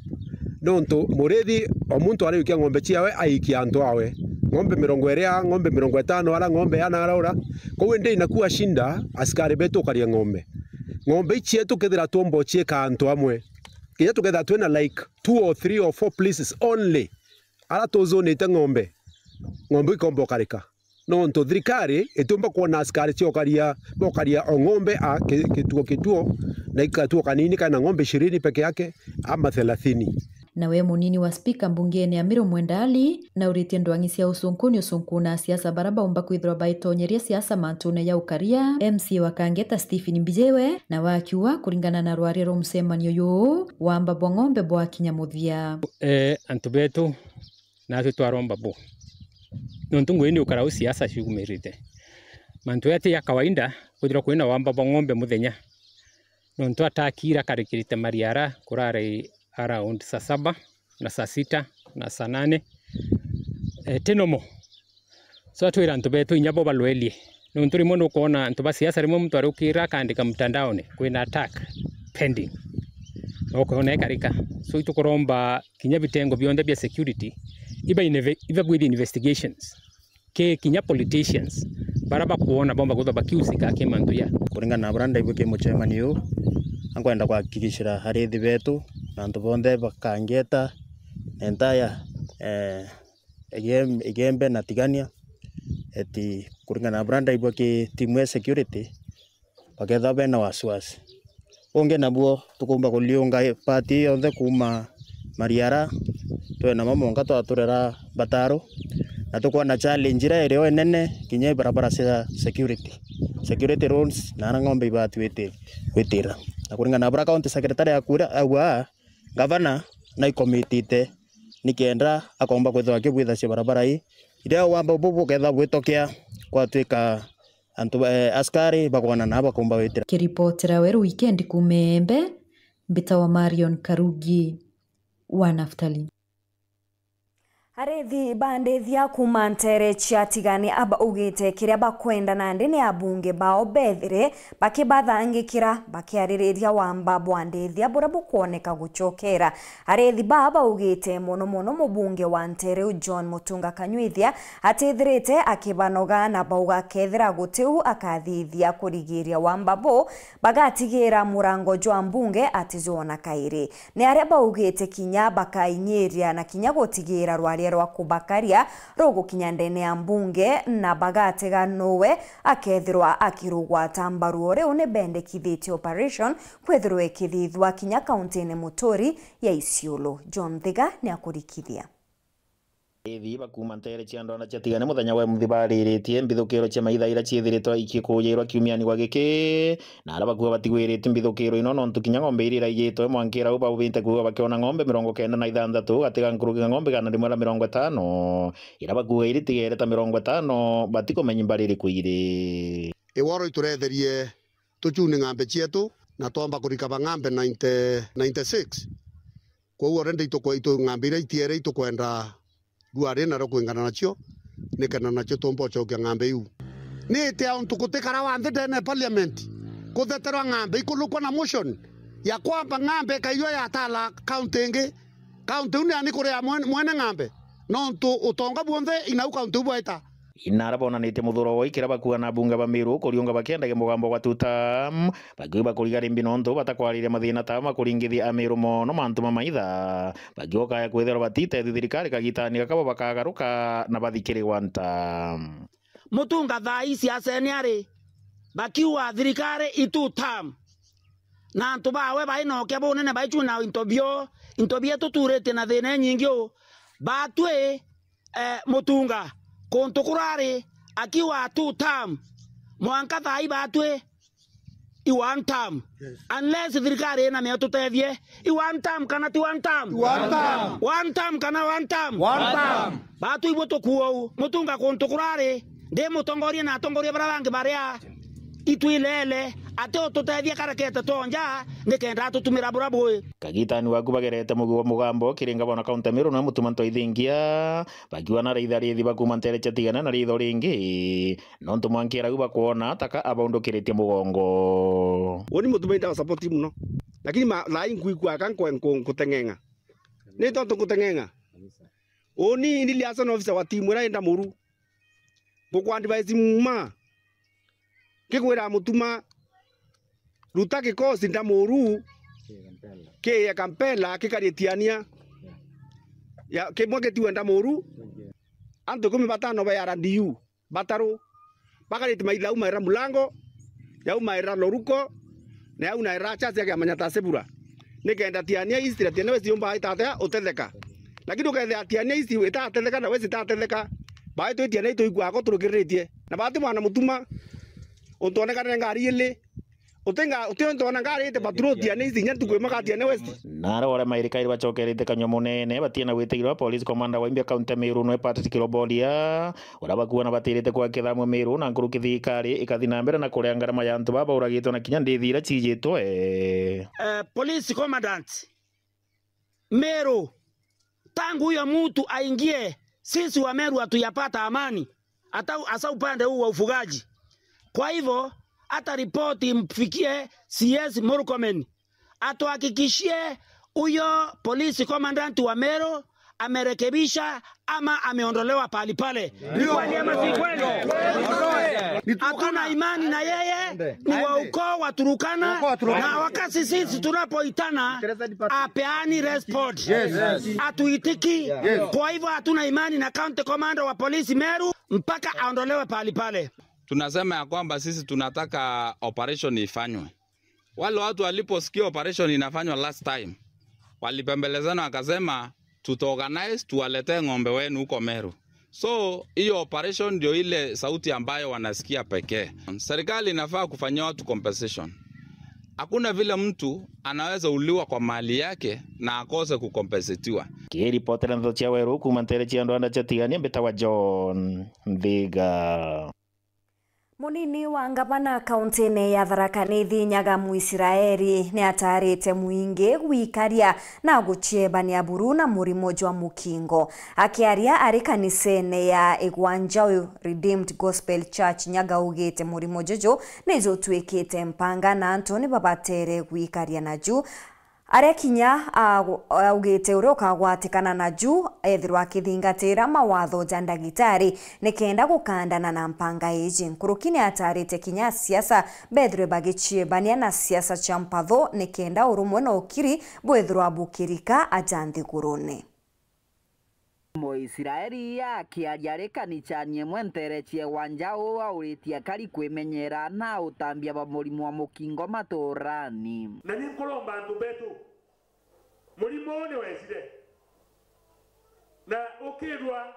nontu murithi o muntu ariukia ng'ombe ciawe aikia antu awe. Ng'ombe mirongo iri aa, ng'ombe mirongo itano ara, ng'ombe ana araura. Kwou indi inakuwa shinda askari betu ukaria ng'ombe. Ng'ombe ii cietu kethira twomba uciika antu amwe, kinya tukethira twina like two or three or four places only, ara tuzunite ng'ombe, ng'ombe ikomba ukarika. Nontu thirikari itiumba kwona askari ciokaria, bokaria o ng'ombe a ki-, kituo kituo, na ikatuo kanini kana ng'ombe ishirini peke yake ama thelathini. Nawe munini wa spika mbungene ya Meru Mwenda Ali nauritie ndwang'i cia ucunkuni ucunkuna asiasa bara baumba kwithirwa baitonyeria siasa mantune ya ukaria, M C A wa Kangeta Stephen Mbijiwe, na wakiuga kuringana na rwaria rwa mucemanio juu, wamba bwa ng'ombe bwakinya muthia. Eh, antu betu, natwi twaromba bu. Nontu ngugi ni ukara u siasa ciumirite. Mantu jati ja kawaida kwithirwa kwina wamba bwa ng'ombe muthenya. Nontu attack ira karikirite Mariara kurari around saa saba na saa sita na saa nane. Eh, ti normal. So atwira antu betu inya bo balwelie. Nontu rimwe nukwona antu ba siasa, rimwe muntu ariukira akaandika mtandaoni, kwina attack pending. Na ukoona ikarika. So itukuromba kinya bitengo bionthe bia security, iba inve-, iba bwithie investigations. Ki kinya politicians, bara bakwona bomba kwithwa bakiusika ki mantu ya. Kuringana na buria ndaigua ki mucemanio uu, ankwenda kuhakikishira arithi betu na antu bonthe ba Kangeta, na entire, eh, Igembe, Igembe na Tigania, eti kuringana na buria ndaigua ki timu ya security, bakethirwa bena wasiwasi. Bungi nabuo, tukumba kuriunga party ii yonthe kuuma Mariara, twena mamwe mwanka twaturira Bataru, na tukwona challenge iria irio inene kinya i barabara cia security, security roads, na aria ng'ombe ibati witi-, witira. Na kuringana na buria county secretary akuria, augwa, gavana naikomitite nikenda akomba kwithirwa akibwithacia barabara ii. Riria wamba bu bukethirwa bwitokea, kwatwika antu, eh, askari bakwana na bakomba witira. Kiripotera Weru Weekend kuuma Embe, mbitawa Marion Karugi wa Naftali. Arithi ba ndithia kuuma nteere cia Tigania baugite kiria bakwenda nandi ni abunge bao bethire bakibathangikira bakiaririria wamba bwa ndithia buria bukwoneka gucokera. Arithi baa baugite mono mono mubunge wa nteere iu John Mutunga Kanyuithia atithirite akibanoga na bauga kethira gutiu akathithia kurigiria wamba buu, bagatigira murango jwa mbunge atijwona kairi. Ni aria baugite kinya bakainyiria na kinya gutigira rwaria rwa kubakaria rugukinya ndene ya mbunge, na bagatega nuwe akethirwa akirugwata mbaru. O riu ni bendekithitie operation kwithirwa ikithithwa kinya kauntine muturi ya Isiolo. John Thiga ni akurikithia. Arithi ba kuuma nteere cia ndwanda cia Tigania muthenya wa imuthi bariritie mbithukiro cia maitha iria ciithiritwe ikikuujiirwa kiumiani gwa giki, na aria bakuuga batigwiritie mbithukiro ino, nontu kinya ng'ombe iria iraijitwe mwanka irau baubite kuuga bakiona ng'ombe mirongo kenda na ithanthatu gati ga nkuruki ya ng'ombe igana rimwe na mirongo itano, iria bakuuga iritigere ta mirongo itano, batikumenya mbari iriku iri. Iworo ituretherie tuchune ng'ambe cietu, na twamba kurika ba ng'ambe ninety, ninety six. Kwou already itukwe-, itu-, ng'ambe iria itiere itukwenda rua ri nario kwingana nacio, Nikenda nacio tumba ucokia ng'ambe iu. Ni itia untu gutikara wa nthi ndene ya parliament, kutheterwa ng'ambe ikulukwa na motion ya kwamba ng'ambe ikaiywa yatala kaunti ingi. Kaunti iu ni ani kuria mwene, mwene ng'ambe, nontu utonga bwonthe inau kaunti iu bwaita. Inara bonanitie muthuro woi kiria bakuana abunge ba Meru kuriunga bakiendagia mugambo gwa two term, bakiuga kuriga rimbi nontu batakwariria mathina ta makuringithia Ameru mono mantu mamaitha, bakiuga kaya kwithirwa batitethi thirikari kagitani gaka bo bakagaruka na bathikirigwa nta. Mutunga thaa ii siasene ari, bakiuga thirikari i two term, na antu bawe bainokia bunene baichuna into bio, into bietu turitie na thina inyingi u. Batwi, eh, Mutunga, kuntu kurari, akiuga two term, mwanka thaa ii batwi i one term. Yes. Unless thirikari ina mio tutethie, i one term kana ti one term? One term. One term kana one term? One term. Batu ibu tukuo u, Mutunga kuntu kurari, ndi mutongoria na atongoria bara bangi baria itwilele, ati ututethia karekete tonja, nikenda atutumira bura bui. Kagitani waku bagerete mugi wa mugambo kiri ngavana kaunti ya Meru na Mutuma Ntoithingia, bakiuga na raitha rithi bakuma ntere cia tigana na ritho ringi. Nontu mwankira u bakwona taka abaundukiritie mugongo. Uni Mutuma inda support muno. Lakini ma, thaa ii nkwigua aka nkwe nku-, nkuteng'eng'a. Ni tontu nkuteng'eng'a. Uni ndi liaison officer wa timu iria inda muru. Ngukwa advice muma. Ngikwira Mutuma, ruta kikosi nda muru. Kiye Kampela kikaritie ania. Ya, kimwe gitiwe nda muru. Antu ikumi batano ba R D U. Bataru, bakarite maitha yaumaira mulango, yaumaira loruko, na yaumaira chasi ya kiama nya Tasebura. Nikenda Tiania East na Tiania West yumba itatea utetheka. Lakini ukethia Tiania East itatetheka na West itatetheka, baitwi Tiania ituigua ako turukiriritie. Na bati mwana Mutuma, untu onekane ngari ili, utinga, uti untu ona ngari ite patrol Tiania East, inya ntuku imwe ka Tiania West. Naro aria mairikairi bacokerete kanyua munene, batiena gwitigirwa police commander wa Imbia County Meru nwe Patrick Kiroboria, uria bakuona batirite kwa kithamwe Meru na nkuruki thirikari ikathi na mbere na kuria ngarama ya antu baba bauragitwe na kinya ndithi iria ciijitwe. Eh, police commandant Meru, tangu huyo mtu aingie, sisi wa Meru hatujapata amani, hata u-, hasa upande huu wa ufugaji. Kwa hivyo, hata ripoti imfikie C S Murkomen, atuhakikishie huyo police commandant wa Meru amerekebisha ama ameondolewa pahali pale. Ni kweli ama si kweli? Hatuna imani na yeye, ni wa ukoo wa Turukana, na wakati sisi tunapoitana, apeani respond. Hatuitiki. Kwa hivyo hatuna imani na county commander wa polisi Meru mpaka aondolewe pahali pale. Tunasema ya kwamba sisi tunataka operation ifanywe. Wale watu waliposikia operation inafanywa last time, walipembelezana wakasema, "Tutaorganize, tuwaletee ng'ombe wenu huko Meru." So, hiyo operation ndio ile sauti ambayo wanasikia pekee. Serikali inafaa kufanyia watu compensation. Hakuna vile mtu anaweza uliwa kwa mali yake na akose kukompensetiwa. Kiripotera ndeto cia Weru kuuma ntere cia Ndwanda cia Tigania, mbitawa John Nthiga. Munini wa ngavana kauntine ya Tharaka Nithi Nyaga Muisiraeli niataarite mwingi gwikaria na guciebania buru na murimo jwa mukingo. Akiaria ari kanisene ya Igwanjau Redeemed Gospel Church, Nyaga augite murimo juju nijutwikite mpanga na antu nibabatere gwikaria naju. Aria kinya agu-, augite uria ukagwatikana naju ethirwa akithingatira mawatho ja ndagitari nikenda gukandana na mpanga iji. Nkuruki niatarite kinya asiasa bethirwe bagiciebania na siasa cia mpatho nikenda urumwe na ukiri bwithirwa bukirika aja nthigurune. Muisiraeli akiaria ari kanicani imwe ntere cia Igwanjau auritie akari kwimenyera na utambia ba murimo wa mukingo maturani. Na ni nkuromba antu betu, murimo uu ni wecire. Na ukirwa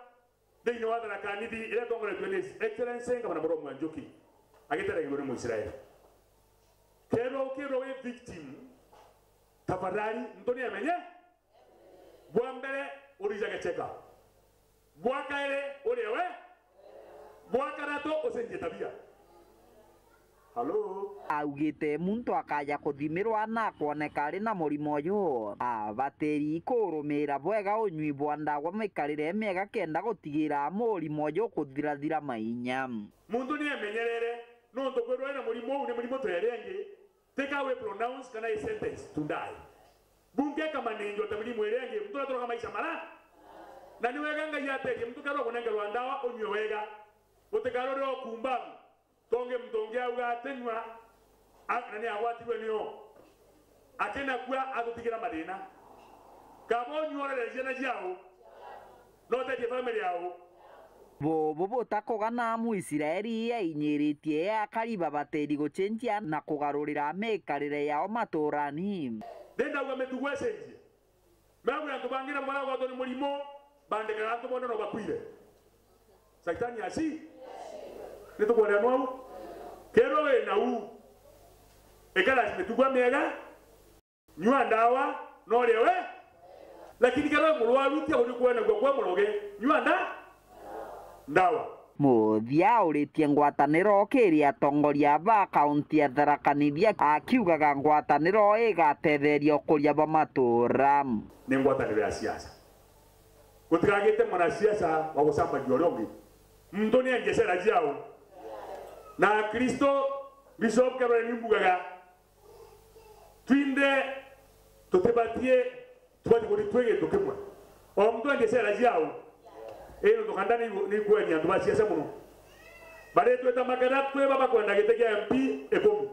thiini wa Tharaka Nithi iria itongoretue ni His Excellency Ngavana Murkomen Njuki, agiteragirwe ni Muisiraeli. Kethirwa ukirwa wi victim, tafadhali, muntu ni amenye. Bwa mbere, urijage cheka. Bwa kairi, urie we. Bwa kathatu, ucenjie tabia. Augite muntu akaja kuthimirwa na akwoneka ari na murimo uyu, abatiri kurumiira bwega unyui bwa ndawa, mikarire miega kenda gutigira murimo uyu kuthirathira mainya. Muntu ni emenyerere, nontu kwithirwa ena murimo uu ni murimo ta iria ingi, tika wi pronounce kana i sentence to die. Bunge ikamanenjwa ta mirimu iria ingi, muntu araturaga maisha mara. Na ni wega Ngai ateethie muntu kethirwa kunengerwa ndawa unyue wega. Utikarore ukumbamu. Tongi muntu ungi auga atinyua, a-, na ni agwatirwe nio. Akinakua atutigira mathina. Kaba unyuorere ciana ciao, na uteethie family yao. Bubu butakugana Muisraeli ainyiritie akari babatiri gucenjia na kugarurira mikarire yao maturani. Ndenda uga mitugo icenjie. Mebwe antu bangi na maragwatwa ni murimo, bandikaga antu bonthe no bakwire. Saitani aci. Nitukwonera nwau. Kethirwa wi na u, ikara mitugo miega, nyua ndawa, na urie we. Lakini kethirwa wi murwaru, tia kuthi kwenagua kwa muroge, nyua nda-, ndawa. Muthia auritie ngwataniro kiri atongoria ba kaunti ya Tharaka Nithi, akiugaga ngwataniro igatetheria ukuria bwa matura. Ni ngwataniro ya siasa. Gutikagite mwanasiasa wa gucambagia uria ungi. Muntu ni enje sera ciao. Na Akristo, Bishop Caroline, mbugaga, twinthe tutibatie, tubati kuri twi gintu kimwe. O muntu enje sera ciao. Ii, nontu kanda ni, ni kweni antu ba siasa mono. Baritwita maketha twi baba kwenda giti kia M P ikumi.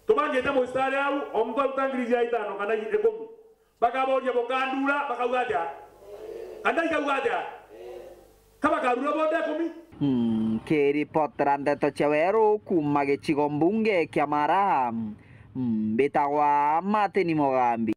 Tubangite mustari au, o muntu aruta ngiri cia itano kana ikumi. Bakaboria, "Bukandura?" Bakauga atia? Kanda ikauga atia? Ka bakarura bonthe ikumi? Nkiripotera ndeto cia weru kuuma gicigo mbunge kia Mara, mbitagwa Martin Mugambi.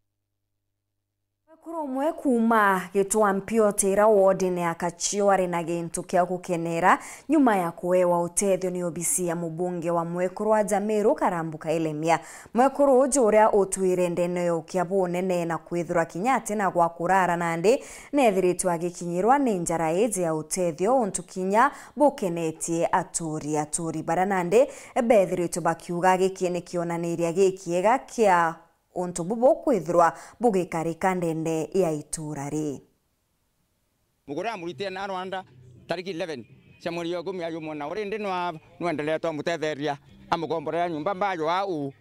Mwekuru umwe kuuma Gitwa Mpiotira wodine ya Kachio ari na gintu kia gukenera nyuma ya kuewa utethio ni obisi ya mubunge wa mwekuru wa Jamiru Karambu Kailemia. Mwekuru uju uria utwire ndene ya ukia bunene na kwithirwa kinya ati na gwa kurara nandi, neethiritwe agikinyirwa ni njara iji ya utethio untu kinya bukenetie aturi. Aturi baria nandi beethiritwe bakiuga giki ni kionaniria gikiega kia untu bubu kwithirwa bugikarika ndende ya itura ri. Mugore amurite na Rwanda tariki eleven cia mweri wa ikumi ayumwona, urindi nwa-, nwendelee twamutetheria, amukomborera nyumba mbayo au,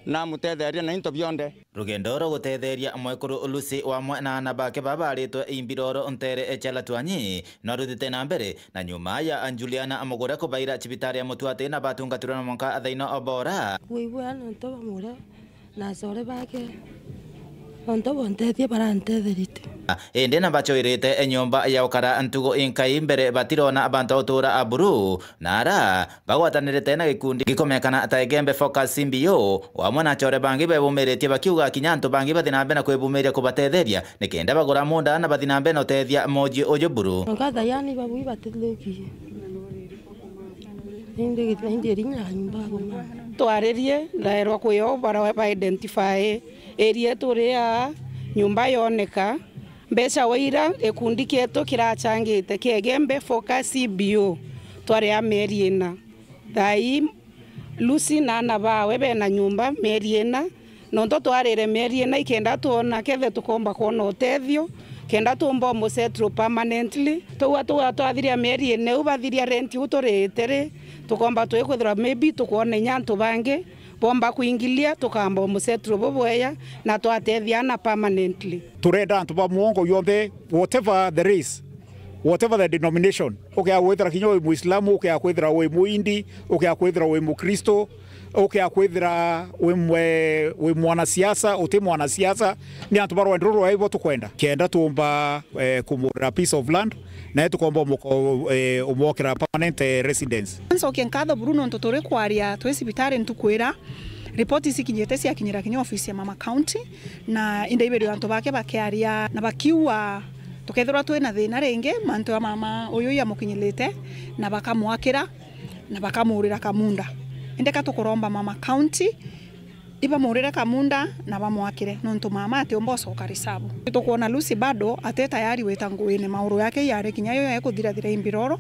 na amutetheria na into bionthe. Rugendo rwa gutetheria mwekuru Lucy wamwe na ana bake babaritwe imbiroro ntere cia Latuanyi no ruthite na mbere, na nyuma ya Juliana Mugure kubaira cibitari ya Mutwati na batungatirwe na mwanka thaino obora. Wigua nontu bamure na acore bake, nontu bontethia barantetherite. Indi na bachoirite nyomba ya ukara ntugo inkai mbere batirona bantu a utura a buru, na ara bagwatanirite na gikundi gikomekana ta Igembe Focus C B O, wamwe na acore bangi bebumiritie bakiuga kinya antu bangi bathi na mbere na kwibumiria kubatetheria nikenda bagura munda na bathi na mbere na utethia moji uju buru. Ngatha yani babui batethukie. Indi githia indi rinya nyumba goma. Twaririe, ndaerwa kwi o bara ba identify area turi aa, nyumba yoneka. Mbeca waira gikundi kietu kirachangite kia Igembe Focus C B O, twari a mieri ina. Thaa ii Lucy na ana bawe bena nyumba mieri ina, nontu twarire mieri ina ikenda twona kethe tukomba kwona utethio, kenda tumba umusettle permanently. Tugwa tugwa twathiria mieri ina iu bathiria rent iu turiite ri, tukomba twikwithirwa maybe tukwona inya antu bangi bomba kwingilia, tukamba umusettle bubweya na twatethia ana permanently. Turenda antu ba muongo yonthe, whatever the race, whatever the denomination, ukea kwithira kinya wi Muislamu, ukea kwithira wi Muindi, ukea kwithira wi Mukristo, ukea kwithira wi mwe-, wi mwanasiasa, uti mwanasiasa, ni antu ba rwendo ruru rwaibo tukwenda. Kenda tumba, eh, kumurira piece of land, nae tukomba umuko-, eh, umwokera permanent, eh, residence. Ncokie nkatho buru nontu turi kwaria twi cibitari ntuku ira, ripoti icikinyite ciakinyira kinya ofisi ya Mama County, na indaibirio antu bake bakiaria na bakiua, tukethirwa twina thina ringi, mantu ya mama uyu yamukinyirite, na bakamwakira, na bakamurira kamunda. Indi ka tukuromba Mama County ibamurire kamunda na bamwakire, nontu mama atiumba ucoka risabu. Tukwona Lucy bado ati tayari wita nguine, mauru yake yari kinya yo ya kuthirathira imbiroro,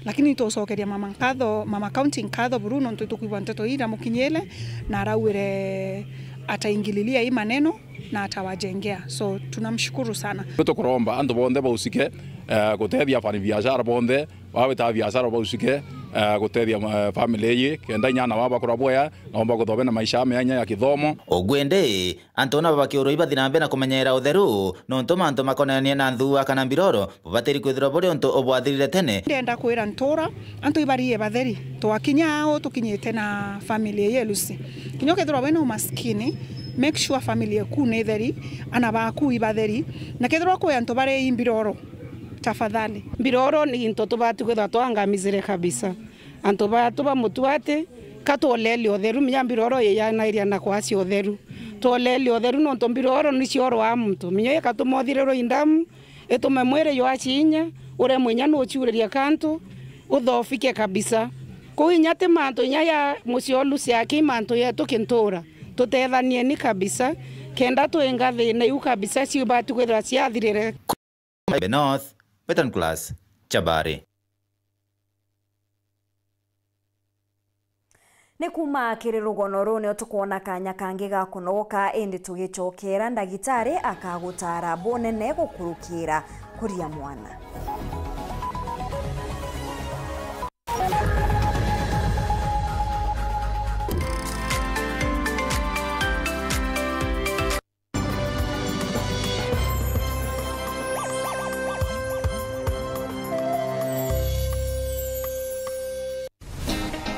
Lakini tucokeria mama nkatho, mama county nkatho buru nontu itukwigua nteto ii iramukinyire na arauire ataingililia hii maneno na atawajengea. So, tunamshukuru sana. Tukuromba antu bonthe baucike, eh, gutethia afanya biashara bonthe, bawita biashara baucike, eh, gutethia, eh, family ii, kenda inyana wao bakura bwea, naomba kuthobe na maisha meanya ya kithomo. Ugwende, antu nabo bakiurwa ibathi na mbere na kumenyera utheru, nontu mantu makonanie na nthuua kana mbiroro, bubatiri kwithirwa buri untu ubwathirire tene. Ndenda kwira ntura, antu ibarie batheri. Twakinya au tukinyite na family ya Lucy. Kinya ukethirwa wina umaskini, make sure family yaku ni theri, ana baku ibatheri. Na kethirwa kwi antu bari imbiroro, tafadhali. Mbiroro ni into tubati kwithirwa twangamizire kabisa. Antu batu ba Mutuati, ka twolele utheru, minya mbiroro iyanairia na kwacia utheru. Twolele utheru nontu mbiroro ni ciorwaa muntu. Minya ikatuma uthirirwa indamu, itume mwiri jwacia inya, uremwe inya nuciuriria kantu, uthofike kabisa. Kuu inya ti mantu inya ya mucii o Lucy aki mantu yetu kintura. Tutethanieni kabisa, kenda twinga thina iu kabisa, ciubati kwithirwa ciathirire. North, Western Class, Chabari. Ni kuuma kiri rugono ruu nio tukwona kanya kangi ga kunogoka, indi tugicokera ndagitari akagutaara bunene gukurukira kuria mwana.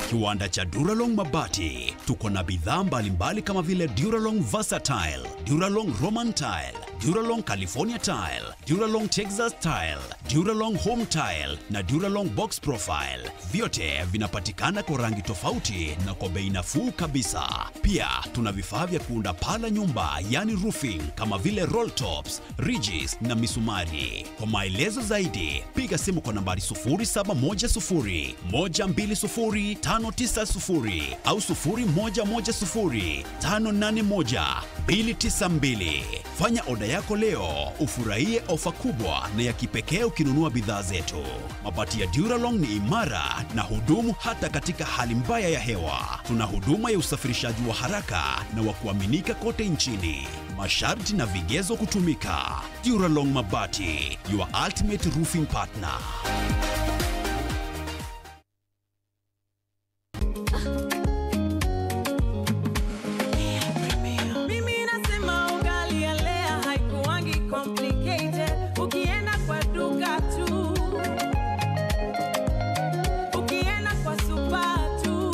Kiwanda cha Duralong Mabati. Tuko na bidhaa mbalimbali kama vile Duralong Versatile, Duralong Roman Tile, Duralong California Tile, Duralong Texas Tile, Duralong Home Tile na Duralong Box Profile. Vyote vinapatikana kwa rangi tofauti na kwa bei nafuu kabisa. Pia tuna vifaa vya kuunda paa la nyumba, yani roofing, kama vile roll tops, ridges na misumari. Kwa maelezo zaidi, piga simu kwa nambari sufuri saba moja sufuri, moja mbili sufuri, tano tisa sufuri au sufuri moja moja sufuri, tano nane moja, mbili tisa mbili. Fanya oda yako leo, ufurahie ofa kubwa na ya kipekee ukinunua bidhaa zetu. Mabati ya Duralong ni imara na hudumu hata katika hali mbaya ya hewa. Tuna huduma ya usafirishaji wa haraka na wa kuaminika kote nchini. Masharti na vigezo kutumika. Duralong Mabati, your ultimate roofing partner. Mimi nasema ugali ya Lea haikuangi complicated. Ukienda kwa duka tu, ukienda kwa supa tu,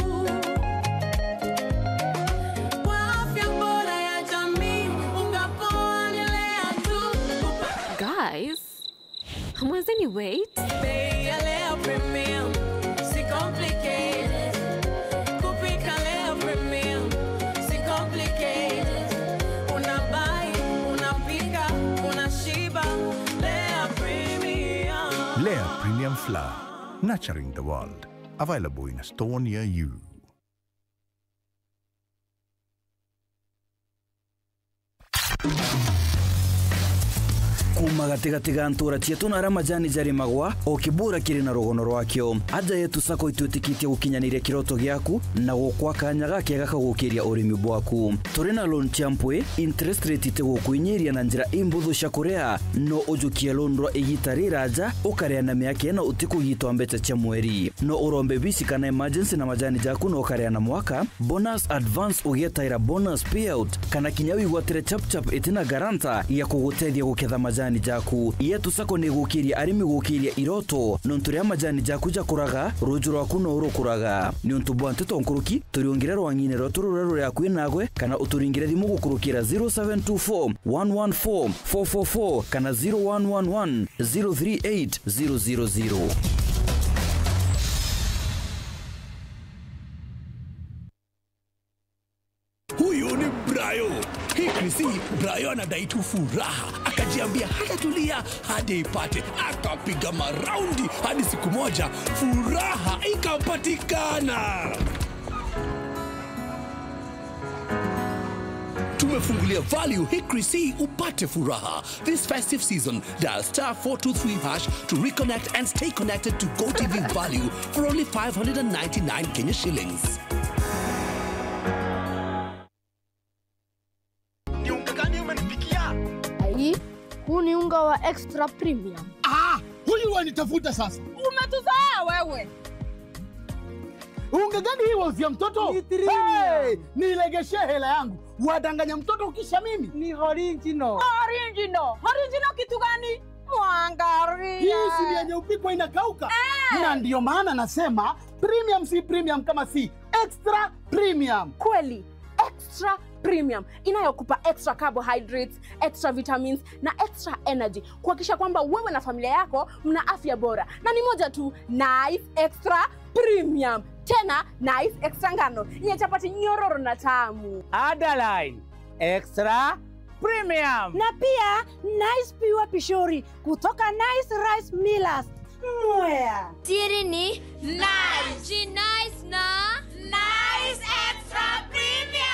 kwa afya bora ya jamii, unga poa ni Lea tu. Guys, Mwenzeni, wait. Bei ya Lea Premium, si complicated. Kupika Lea Premium, si complicated. Unabai, unapika, unashiba. Lea Premium. Lea Premium Flour, nurturing the world. Available in a store near you. Kuuma gatigati ga ntuura cieetu na aria majani jarimagwa, o Kibura kiri na rugono rwakio. Aja yeetu Sacco itwitikitie gukinyaniria kiroto giaku na gukwa kanya gakega ka gukiria urimi bwaku. Turi na loan cia mpwi, interest rate itigukwinyiria na njira imbuthu cia kuria. No ujukie loan rwa igiita riraja, ukaria na miaka ina utikugitwa mbeca cia mweri. No urombe bisi kana emergency na majani jaku na ukaria na mwaka, bonus advance ugietaira bonus payout, kana kinya wigwatire chap chap itina guarantor ya kugutethia guketha majani jaku. Yeetu Sacco ni igukiria arimi gukiria iroto, nontu riria majani jaku jakuraga, ruuju rwaku no rukuraga. Niuntu bwa nteto nkuruki, turiungire rwang'ine rweetu ruria ruri akui naagwe, kana uturingire thimu gukurukira zero seven two four, one one four, four four four kana zero one one one, zero three eight, zero zero zero. Huyu ni Brayo. Hii Chrissy, Brayo anadai tu furaha. Akajiambia hatatulia hadi aipate. Akapiga maraundi hadi siku moja furaha ikapatikana. Tume- Fungulia Value Hikri C upate furaha. This festive season, dial star four two three hash to reconnect and stay connected to GoTV Value for only five hundred and ninety-nine Kenya shillings. Ni unga gani umenipikia? Ai, huu ni unga wa extra premium. Ah, huyu wanitafuta sasa. Umetuzoea wewe. Unga gani hii wauzia mtoto? Ni three. Hey, nilegeshee hela yangu. Wadanganya mtoto kisha mimi. Ni original. Original. Original kitu gani? Mwangaria. Hii si ni yenye upikwa inakauka? Eh. Na ndio maana nasema premium si premium kama si extra premium. Kweli, extra premium inayokupa extra carbohydrates, extra vitamins na extra energy, kuhakikisha kwamba wewe na familia yako mna afya bora. Na ni moja tu, Nice Extra Premium. Tena Nice Extra ngano yenye chapati nyororo na tamu. Underline Extra Premium. Na pia Nice Pure Pishori kutoka Nice Rice Millers, Mwea. Siri ni Nice. Ji Nice na Nice Extra Premium.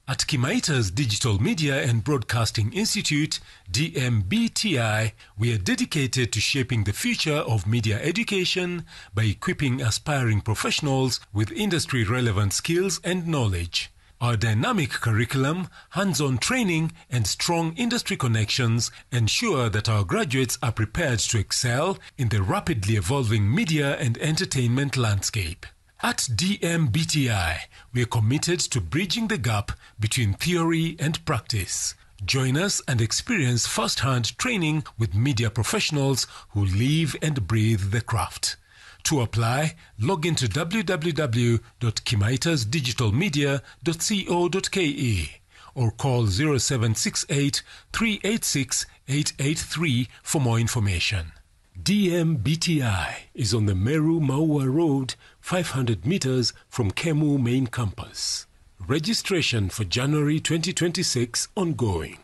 At Kimaitas Digital Media and Broadcasting Institute, D M B T I, we are dedicated to shaping the future of media education by equipping aspiring professionals with industry-relevant skills and knowledge. Our dynamic curriculum, hands-on training, and strong industry connections ensure that our graduates are prepared to excel in the rapidly evolving media and entertainment landscape. At D M B T I, we are committed to bridging the gap between theory and practice. Join us and experience first-hand training with media professionals who live and breathe the craft. To apply, log into w w w dot kimaitas digital media dot co dot k e or call zero seven six eight, three eight six, eight eight three for more information. D M B T I is on the Meru Maua Road, five hundred meters from Kemu Main Campus. Registration for January twenty twenty-six ongoing.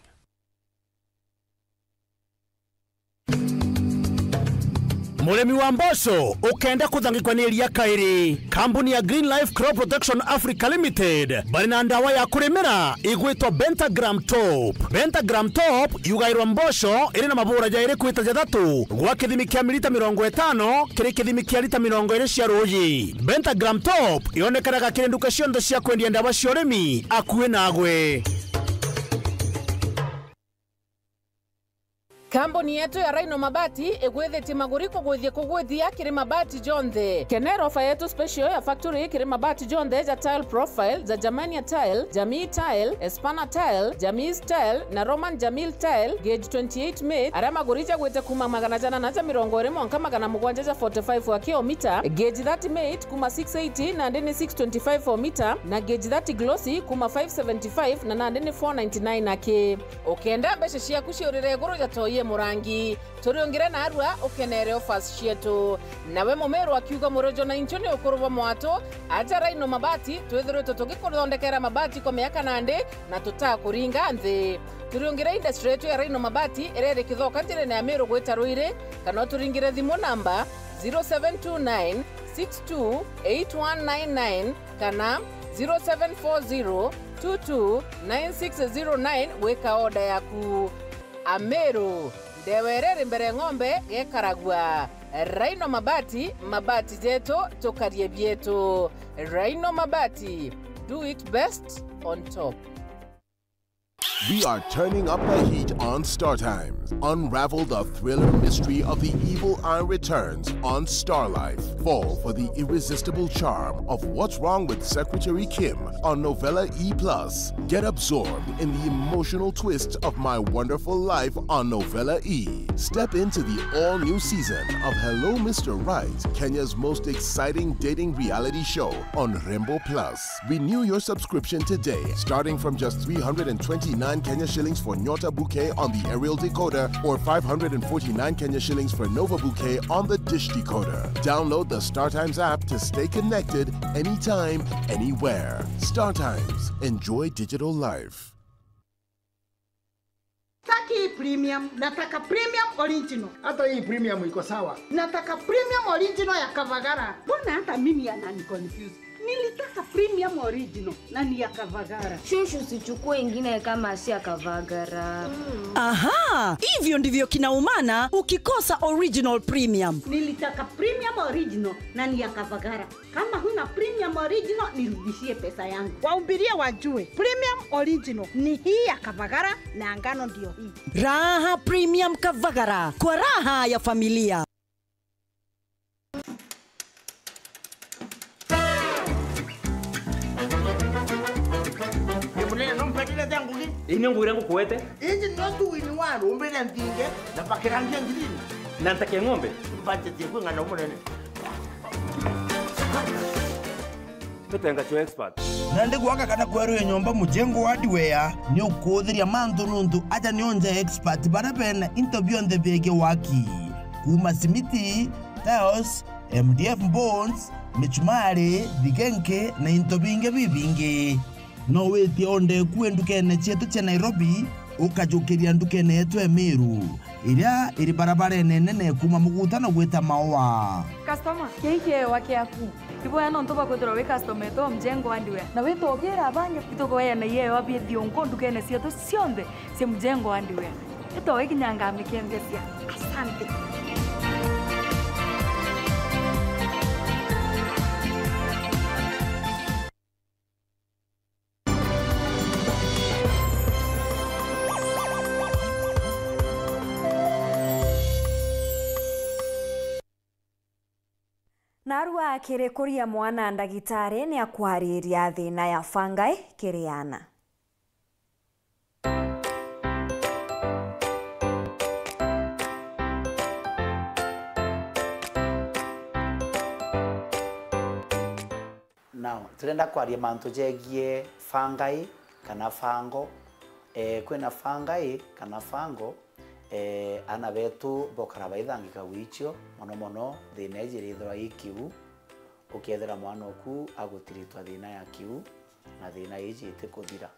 Murimi wa mboco ukenda kuthangikwa ni iria kairi, kambuni ya Green Life Crop Protection Africa Limited bari na ndawa ya kurimira igwitwa Pentagram Top. Pentagram Top yugairwa mboco iri na mabura jairi kwita jathatu gwa kithimi kia milita mirongo itano kiri kithimi kia lita mirongo iri cia ruuji. Pentagram Top yonekanaga kiri nduka cionthe cia kwendia ndawa cia urimi akui nagwe. Kambuni yetu ya Rhino Mabati igwithitie maguri kugwithia kugwithia kiri mabati jonthe. Kenera ofa yetu special ya factory kiri mabati jonthe ja tile profile, ja Germania tile, Jamii tile, Espana tile, Jamii tile na Roman Jamil tile, gauge twenty-eight mate, aria maguri jagwite kuma magana janana ja mirongo iri mwanka magana mugwanja ja forty-five wa kilomita, gauge thirty mate kuma six eighty nandi ni six twenty-five o mita, na gauge thirty glossy kuma five seventy-five na nandi ni four ninety-nine aki. Ukenda mbeca ciaku ciurire iguru ja toi e murangi, turiungire narua ukenere offers cietu. Nawe mumiru akiuga, murojo na inchu ni ukuru bwa mwatu, aja Rhino Mabati, twithiritwe tugikuthondekera mabati kwa miaka nandi na tutakuringa nthi. Turiungire industry yetu ya Rhino Mabati iria iri Kithoka njirene ya Miru gwita Ruiri, kana uturingire thimu namba zero seven two nine six two eight one nine nine kana zero seven four zero two two nine six zero nine gwika order yaku. Ameru, ndewa iria iri mbere ng'ombe gekaragua. Rhino Mabati, mabati jetu, tukarie bietu. Rhino Mabati, do it best on top. We are turning up the heat on Star Times. Unravel the thriller mystery of the evil eye returns on Star Life. Fall for the irresistible charm of What's Wrong with Secretary Kim on Novella E plus. Get absorbed in the emotional twist of My Wonderful Life on Novella E. Step into the all-new season of Hello Mister Right, Kenya's most exciting dating reality show on Rembo Plus. Renew your subscription today, starting from just three hundred and twenty-nine Kenya shillings for Nyota Bouquet on the aerial decoder or five hundred and forty-nine Kenya shillings for Nova Bouquet on the dish decoder. Download the StarTimes app to stay connected anytime, anywhere. StarTimes. Enjoy digital life. Sitaki premium, nataka premium original. Hata hii premium iko sawa. Nataka premium original ya Kavagara. Mbona hata mimi anani confuse? Nilitaka premium original na ni ya Kavagara. Shushu, usichukue ingine kama si ya Kavagara. Aha, hivyo ndivyo kinaumana ukikosa original premium. Nilitaka premium original na ni ya Kavagara. Kama huna premium original, nirudishie pesa yangu. Waumbirie wajue, premium original ni hii ya Kavagara na ngano ndio hii. Raha premium Kavagara kwa raha ya familia. Ni munene no mpetire tia ngugi. Ii ni ngugi iria ngukuete. Iji no tu wini wa rumbire nthinge na bakirangia ngirini. Na ntake ng'ombe. Mbatetie kwi ng'ana munene. Tutenga cio expert. Nandi gwaka kana kwerua nyomba Mujengo Hardware ni ukuuthiria mantu nuntu aja nio nja expert baria bena into bionthe biegie waki. Kuuma simiti, tiles, M D F boards, michumari, thigenki na into bingi bibingi. No witie onde kue ndukene cietu cia Nairobi, ukajukiria ndukene yetu e Meru, iria iri barabarene nene kuuma Muguta na gwita Maua. Customer, kii kiewa kiaku. Iboya nontu bwa kwithirwa wi customer yetu wa Mjengo Hardware. Na witwa ugira bangi, itukuheana iewa bia thiunku ndukene cietu cionthe cia Mjengo Hardware. Itoe kinya ngamikembecia. Asante. Narua kiri kuria mwana, ndagitari ni akwariria thina ya fungi kiri aana. Now, turenda kwaria mantu jegie fungi kana fungal. Eh, kwina fungi kana fungal, eh, aana betu bokara baithangika gwicio, mono mono thina iji irithirwa i kiu, ukethira mwana oku agutiritwa thina ya kiu, na thina iji itikuthira.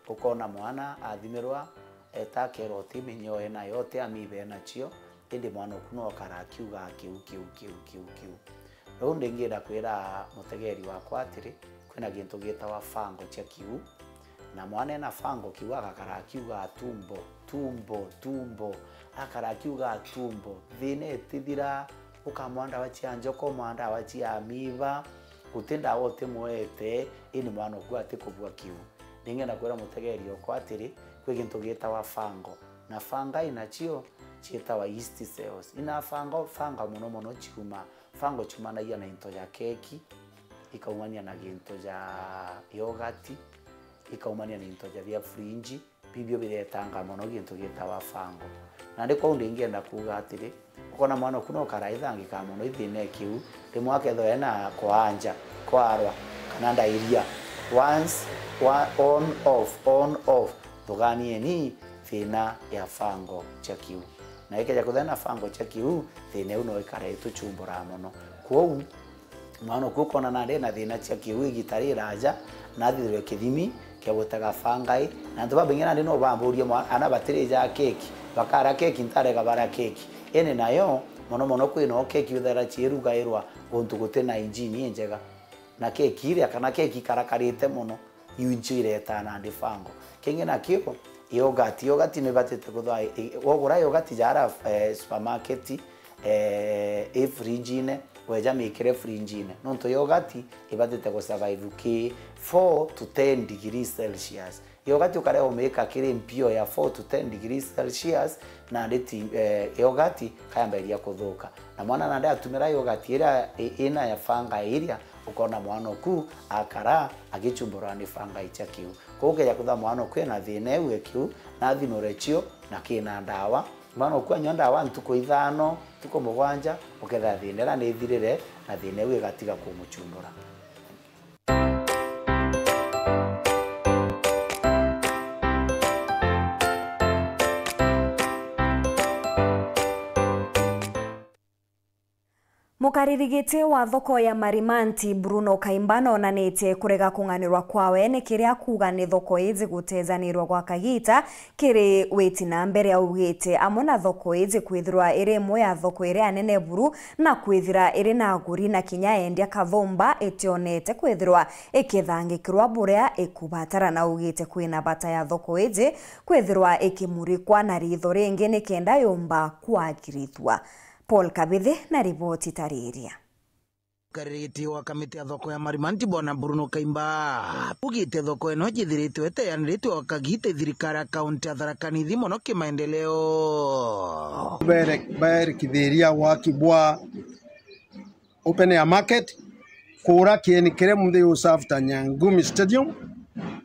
Ukona mwana athimirwa, eta akerwa uti minyoo enayo, uti amiiba enacio, indi mwana oku no okara akiuga kiu, kiu, kiu, kiu, kiu. Riu ndingienda kwira mutegeri wakwa atiri, kwina gintu gitawa fungal cia kiu, na mwana ena fungal kiu agakara akiuga tumbo, tumbo, tumbo, akara akiuga tumbo. Thina itithira, ukamwa ndawa cia njoka, umwa ndawa cia amiiba, guti ndawa utimwete, indi mwana oku atikubua kiu. Ndingienda kwira mutegeri okwa atiri, kwi gintu gitawa fungal, na fungi nacio ciitawa yeast cells. Ina fungal, fungal mono mono ciuma, fungal ciumanagia na into ja keki, ikaumania na gintu ja yogurt, ikaumania na into ja bia fridge, bibio biretanga mono gintu gitawa fungal. Nandi kwou ndingienda kuuga atiri, ukona mwana oku no karaithangika mono i thina ikiu, rimwe akethirwa ena kwaanja, kwarwa, kana diarrhea. Once, wa-, on, off, on, off, thuganieni thina ya fungal cia kiu. Na ikeja kwithirwa na fungal cia kiu, thina iu no ikara ituchumbura mono. Kwou, mwana oku ukona nandi ena thina cia kiu igita riraja, na athithirwe kithimi kia gutega fungi. Na antu babaingi nandi no bamburie mwa-, ana batirija keki, bakara keki, ntarega bara keki. Indi nayo, mono mono kwina o keki uthera ciirugairwa guntu guti na injini injega. Na keki iria, kana keki ikarakarite mono, iu incio iretaa nandi fungal. Kingi nakio, yogurt. Yogurt no ibatite kwithirwa i-, i-, wogura yogurt jara, eh, supermarket, eh, i fridge-ine, weja mikire fridge-ine. Nontu yogurt ibatite gu survive ki four to ten degrees Celsius. Yogurt ukarea umika kiri mpio ya four to ten degrees Celsius, nandi ti, eh, yogurt kayambiria kuthuka. Na mwana nandi atumira yogurt iria i-, ina ya fungi iria, ukona mwana oku akara agichumburwa ni fungi cia kiu. Kwou ukeja kwithirwa mwana oku ena thina iu e kiu, na athimurwe cio na kina ndawa. Mwana oku anyua ndawa ntuku ithano, ntuku mugwanja, ukethira thina iria nithirire, na thina iu igatiga kumuchumbura. Karirigiti wa thoko ya Marimanti, Bruno Kaimba, nonanitie kurega kung'anirwa kwawe ni kiria akuuga ni thoko iji gutejanirwa gwa kagita kiri witi na mbere. Augite amwe na thoko iji kwithirwa iri imwe ya thoko iria nene buru na kwithira iri na aguri na kinya endia kathumba itionete kwithirwa ikithangikirwa buria ikubatara, na augite kwina bata ya thoko iji kwithirwa ikimurikwa na ritho ringi nikenda yumba kwagirithua. Paul Kabithi na riboti tariria. Karirigiti wa kamiti ya thoko ya Marimanti, Bwana Bruno Kaimba, augite thoko ino jithiritwe iteaniritwe o kagita i thirikari ya kaunti ya Tharaka Nithi mono kimaendeleo. Bere-, berekithiria waki bwa open air market kuura kieni kiria munthi yu serve ta Nyangumi Stadium,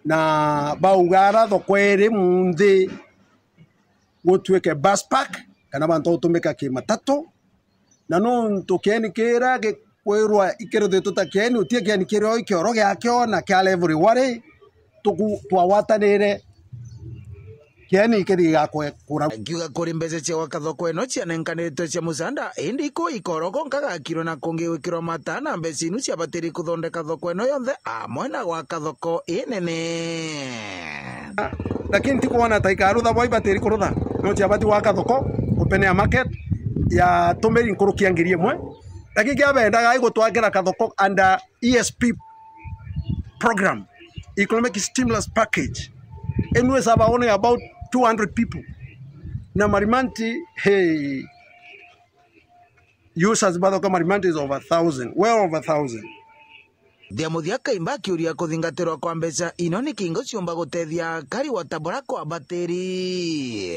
na bauga ara thoko iri munthi gutwike bus park kana bantu gutumika kimatatu, na nontu kieni kiria gikwirwa ikirithitwe ta kieni, utie kieni kirio ikioro giakio na kia level wari, tuku-, twagwatanire kieni ikithii gakwe kura. Akiuga kuri mbeca cia gwaka thoko ino cianenkanitwe cia musanda, indi iku ikoro gonka gakirwe na kungi gwikirwa mataa, na mbeca inu ciabatiri kuthondeka thoko ino yonthe amwe na gwaka thoko inene. Lakini tikwona ta ikarutha bwa ibatiri kurutha, no ciabati gwaka thoko, open air market, ya tumiri nkuruki ya ngiri imwe. Lakini kia bendaga igutwakira kathoko under E S P program, economic stimulus package. Inu is about only about two hundred people. Na Marimanti, hey, users bathoka Marimanti is over a thousand, well over a thousand. Thia muthia Kaimba akiuria kuthingatirwa kwa mbeca ino ni kingo ciumba gutethia akari wa Tabora kwa batiri.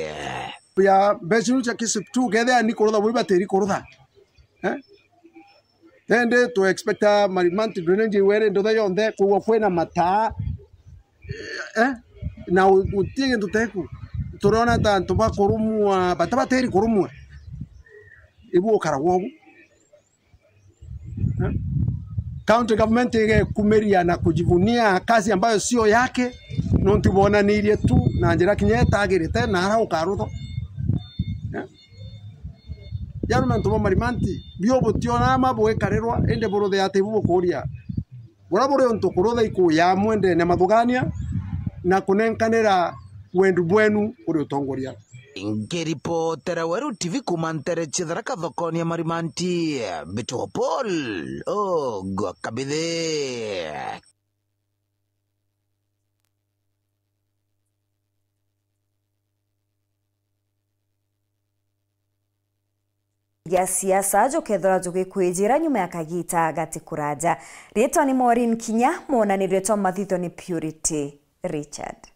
Ya mbeca inu cia K S I P two kethia ni kurutha bwi batiri kurutha. Eh? Indi tu expecta Marimanti drainage iwere ndutha yonthe kwigua kwina mataa. Eh? Na u-, utie gintu teku. Turona ta antu bakurumwa, bata batiri kurumwa. Ibu ukaragwa ugu. Eh? County government igekumiria na kujivunia kazi ambayo sio yake, nontu bonanirie tu na njira kinya itagirite na ara ukarutho. Eh? Yanu mantu ba Marimanti, bio butionaa ma bugikarirwa, indi buruthe ati ibu bukuria. Buria buri untu kurutha iku ya amwe ndene mathugania na kunenkanira wendu bwenu kuri utongoria. Nkiripotera Weru T V kuuma ntere cia Tharaka thokoni ya Marimanti, Mbitwa Paul Ogwa Kabithi. Gia siasa jukethirwa jugikwijira nyuma ya kagita gati kuraja. Riitwa ni Maureen Kinya, mwonanirio jwa mathitho ni Purity Richard.